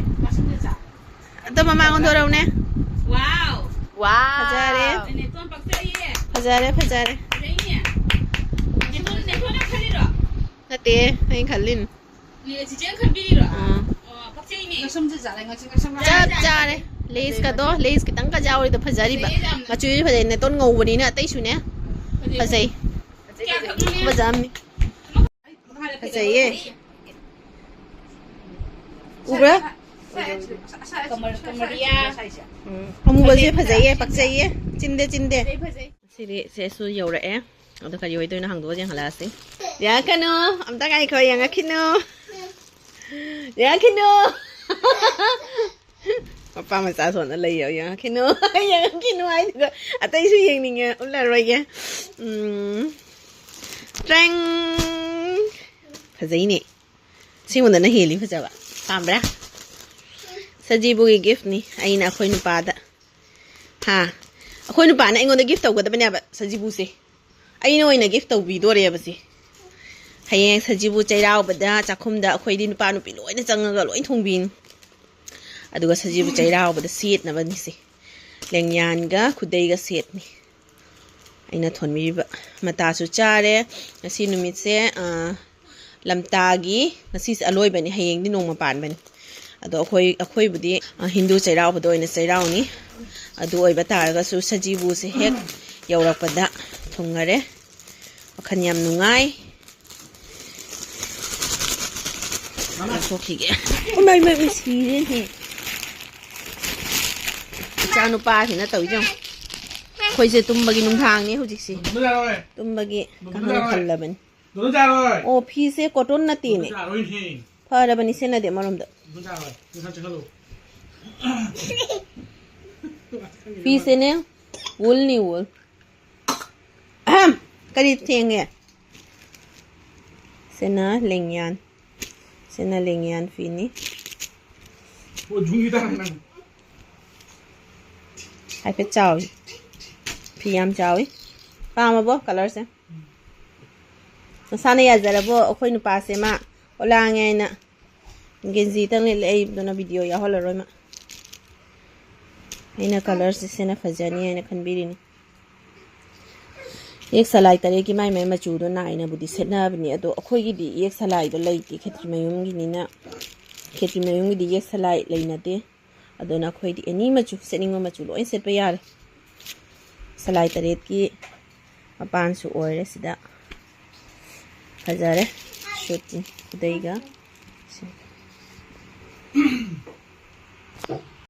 ꯑꯗꯣ ꯃꯃꯥꯡ ꯑꯣꯟꯊꯣꯔꯛꯎꯅꯦ꯫ ꯋꯥꯎ! ꯋꯥꯎ! ꯐꯖꯔꯦ꯫ ꯅꯦꯇꯣꯟ ꯄꯛꯆꯩꯌꯦ꯫ ꯐꯖꯔꯦ, ꯐꯖꯔꯦ꯫ ꯐꯖꯩꯅꯦ꯫ ꯅꯦꯇꯣꯟ, ꯅꯦꯇꯣꯟꯅ ꯈꯜꯂꯤꯔꯣ? ꯅꯠꯇꯦ, ꯑꯩꯅ ꯈꯜꯂꯤꯅꯤ꯫ ꯅꯦ, ꯆꯤꯆꯦꯅ ꯈꯟꯕꯤꯔꯤꯔꯣ? ꯑꯥ꯫ ꯑꯣ, ꯄꯛꯆꯩꯅꯦ꯫ ꯉꯛꯁꯝꯁꯦ ꯖꯥꯠꯂꯦ, ꯉꯛꯁꯝ, ꯉꯛꯁꯝ꯫ ꯆꯞ ꯆꯥꯔꯦ꯫ Laceꯀꯗꯣ, lace ꯈꯤꯇꯪꯒ ꯌꯥꯎꯔꯤꯗꯣ ꯐꯖꯔꯤꯕ꯫ ꯐꯖꯩꯌꯦ ꯌꯥꯝꯅ꯫ ꯃꯆꯨꯁꯨ ꯐꯖꯩ꯫ ꯅꯦꯇꯣꯟ ꯉꯧꯕꯅꯤꯅ ꯑꯇꯩꯁꯨꯅꯦ꯫ ꯐꯖꯩ꯫ ꯐꯖꯩ꯫ ꯐꯖꯕꯅꯤ꯫ ꯐꯖꯩꯌꯦ꯫ ꯎꯕ꯭ꯔꯥ? ꯎꯝ, ꯑꯃꯨꯕꯁꯦ ꯐꯖꯩꯌꯦ, ꯄꯛꯆꯩꯌꯦ꯫ ꯆꯤꯟꯗꯦ, ꯆꯤꯟꯗꯦ꯫ ꯁꯤꯗꯤ ꯁꯦꯁꯨ ꯌꯧꯔꯛꯑꯦ꯫ ꯑꯗꯣ ꯀꯔꯤ ꯑꯣꯏꯗꯣꯏꯅꯣ ꯍꯪꯗꯣꯛꯑ ꯌꯦꯡꯍꯜꯂꯛꯑꯁꯤ꯫ ꯌꯦꯡꯉꯛꯀꯅꯨ꯫ ꯑꯝꯇ ꯉꯥꯏꯈꯣ, ꯌꯦꯡꯉꯛꯈꯤꯅꯨ꯫ ꯌꯦꯡꯉꯛꯈꯤꯅꯨ꯫ ꯃꯄꯥ ꯃꯆꯥ ꯁꯣꯟꯅ ꯂꯩꯌꯦ꯫ ꯌꯦꯡꯉꯛꯈꯤꯅꯨ꯫ ꯌꯦꯡꯉꯛꯈꯤꯅꯨ ꯍꯥꯏꯗꯨꯒ ꯑꯇꯩꯁꯨ ꯌꯦꯡꯅꯤꯡꯉꯦ꯫ ꯎꯠꯂꯔꯣꯏꯒꯦ꯫ ꯎꯝ꯫ ꯇ꯭ꯔꯦꯡ꯫ ꯐꯖꯩꯅꯦ꯫ ꯁꯤꯉꯣꯟꯗꯅ ꯍꯦꯜꯂꯤ ꯐꯖꯕ꯫ ꯄꯥꯝꯕ꯭ꯔꯥ? ꯁꯖꯤꯕꯨꯒꯤ gift ꯅꯤ꯫ ꯑꯩꯅ ꯑꯩꯈꯣꯏ ꯅꯨꯄꯥꯗ꯫ ꯍꯥ? ꯑꯩꯈꯣꯏ ꯅꯨꯄꯥꯅ ꯑꯩꯉꯣꯟꯗ gift ꯇꯧꯒꯗꯕꯅꯦꯕ ꯁꯖꯤꯕꯨꯁꯦ꯫ ꯑꯩꯅ ꯑꯣꯏꯅ gift ꯇꯧꯕꯤꯗꯣꯔꯦꯕ ꯁꯤ꯫ ꯍꯌꯦꯡ ꯁꯖꯤꯕꯨ ꯆꯩꯔꯥꯎꯕꯗ ꯆꯥꯛꯈꯨꯝꯗ ꯑꯩꯈꯣꯏꯗꯤ ꯅꯨꯄꯥ ꯅꯨꯄꯤ ꯂꯣꯏꯅ ꯆꯪꯉꯒ ꯂꯣꯏ ꯊꯣꯡꯕꯤꯅꯤ꯫ ꯑꯗꯨꯒ ꯁꯖꯤꯕꯨ ꯆꯩꯔꯥꯎꯕꯗ ꯁꯦꯠꯅꯕꯅꯤ ꯁꯤ꯫ ꯂꯦꯡꯌꯥꯟꯒ ꯈꯨꯗꯩꯒ ꯁꯦꯠꯅꯤ꯫ ꯑꯩꯅ ꯊꯣꯟꯕꯤꯔꯤꯕ ꯃꯇꯥꯁꯨ ꯆꯥꯔꯦ꯫ ꯉꯁꯤ ꯅꯨꯃꯤꯠꯁꯦ, ꯑ, ꯂꯝꯇꯥꯒꯤ ꯉꯁꯤꯁꯦ ꯑꯂꯣꯏꯕꯅꯤ, ꯍꯌꯦꯡꯗꯤ ꯅꯣꯡꯃ ꯄꯥꯟꯕꯅꯤ꯫ ꯑꯗꯣ ꯑꯩꯈꯣꯏ, ꯑꯩꯈꯣꯏꯕꯨꯗꯤ, ꯑ, ꯍꯤꯟꯗꯨ ꯆꯩꯔꯥꯎꯕꯗ ꯑꯣꯏꯅ ꯆꯩꯔꯥꯎꯅꯤ꯫ ꯑꯗꯨ ꯑꯣꯏꯕ ꯇꯥꯔꯒꯁꯨ ꯁꯖꯤꯕꯨꯁꯦ ꯍꯦꯛ ꯌꯧꯔꯛꯄꯗ ꯊꯨꯡꯉꯔꯦ꯫ ꯋꯥꯈꯜ ꯌꯥꯝ ꯅꯨꯡꯉꯥꯏ꯫ ꯂꯧꯊꯣꯛꯈꯤꯒꯦ꯫ ꯎꯃꯥꯏ, ꯃꯥꯏ, ꯃꯥꯏ, ꯁꯤꯔꯦꯅꯦ꯫ ꯏꯆꯥ ꯅꯨꯄꯥꯁꯤꯅ ꯇꯧꯔꯤꯁꯦ ꯌꯦꯡꯉꯣ꯫ ꯑꯩꯈꯣꯏꯁꯦ ꯇꯨꯝꯕꯒꯤ ꯅꯨꯡꯗꯥꯡꯅꯦ ꯍꯧꯖꯤꯛꯁꯦ꯫ ꯇꯨꯝꯕꯒꯤ ꯀꯥꯡꯈꯟ ꯈꯜꯂꯕꯅꯤ꯫ ꯑꯣ, ꯐꯤꯁꯦ cotton ꯅꯠꯇꯦꯅꯦ꯫ ꯐꯔꯕꯅꯤ, ꯁꯦꯟꯅꯗꯦ ꯑꯃꯔꯣꯝꯗ꯫ ꯐꯤꯁꯦꯅꯦ, wool ꯅꯤ, wool꯫ ꯑꯍꯝ! ꯀꯔꯤ ꯊꯦꯡꯉꯦ? ꯁꯤꯅ ꯂꯦꯡꯌꯥꯟ꯫ ꯁꯤꯅ ꯂꯦꯡꯌꯥꯟ ꯐꯤꯅꯤ꯫ ꯍꯥꯏꯐꯦꯠ ꯆꯥꯎꯏ꯫ ꯐꯤ ꯌꯥꯝ ꯆꯥꯎꯏ꯫ ꯄꯥꯝꯃꯕꯣ colour ꯁꯦ? ꯅꯁꯥꯅ ꯌꯥꯖꯔꯕꯣ? ꯑꯩꯈꯣꯏ ꯅꯨꯄꯥꯁꯦ ꯃꯥ ꯑꯣꯂꯥꯡꯉꯦ ꯍꯥꯏꯅ ꯒꯦꯟꯖꯤꯇꯪ ꯂꯤꯠꯂꯦ꯫ ꯑꯩ ꯑꯗꯨꯅ video ꯌꯥꯎꯍꯜꯂꯔꯣꯏ ꯃꯥ꯫ ꯑꯩꯅ colour ꯁꯦ ꯁꯤꯅ ꯐꯖꯅꯤ ꯍꯥꯏꯅ ꯈꯟꯕꯤꯔꯤꯅꯤ꯫ ꯌꯦꯛ ꯁꯂꯥꯏ ꯇꯔꯦꯠꯀꯤ ꯃꯥꯏ ꯃꯥꯏ ꯃꯆꯨꯗꯣ ꯅꯥꯏꯅꯕꯨꯗꯤ ꯁꯦꯠꯅꯕꯅꯤ, ꯑꯗꯣ ꯑꯩꯈꯣꯏꯒꯤꯗꯤ ꯌꯦꯛ ꯁꯂꯥꯏꯗꯣ ꯂꯩꯇꯦ, ꯈꯦꯇ꯭ꯔꯤꯃꯌꯨꯝꯒꯤꯅꯤꯅ꯫ ꯈꯦꯇ꯭ꯔꯤꯃꯌꯨꯝꯒꯤꯗꯤ ꯌꯦꯛ ꯁꯂꯥꯏ ꯂꯩꯅꯗꯦ꯫ ꯑꯗꯨꯅ ꯑꯩꯈꯣꯏꯗꯤ any ꯃꯆꯨ, ꯁꯦꯠꯅꯤꯡꯕ ꯃꯆꯨ ꯂꯣꯏ ꯁꯦꯠꯄ ꯌꯥꯔꯦ꯫ ꯁꯂꯥꯏ ꯇꯔꯦꯠꯀꯤ ꯃꯄꯥꯟꯁꯨ ꯑꯣꯏꯔꯦ ꯁꯤꯗ꯫ ꯐꯖꯔꯦ ꯁꯨꯠꯁꯤ ꯈꯨꯗꯩꯒ꯫ ꯁꯤ꯫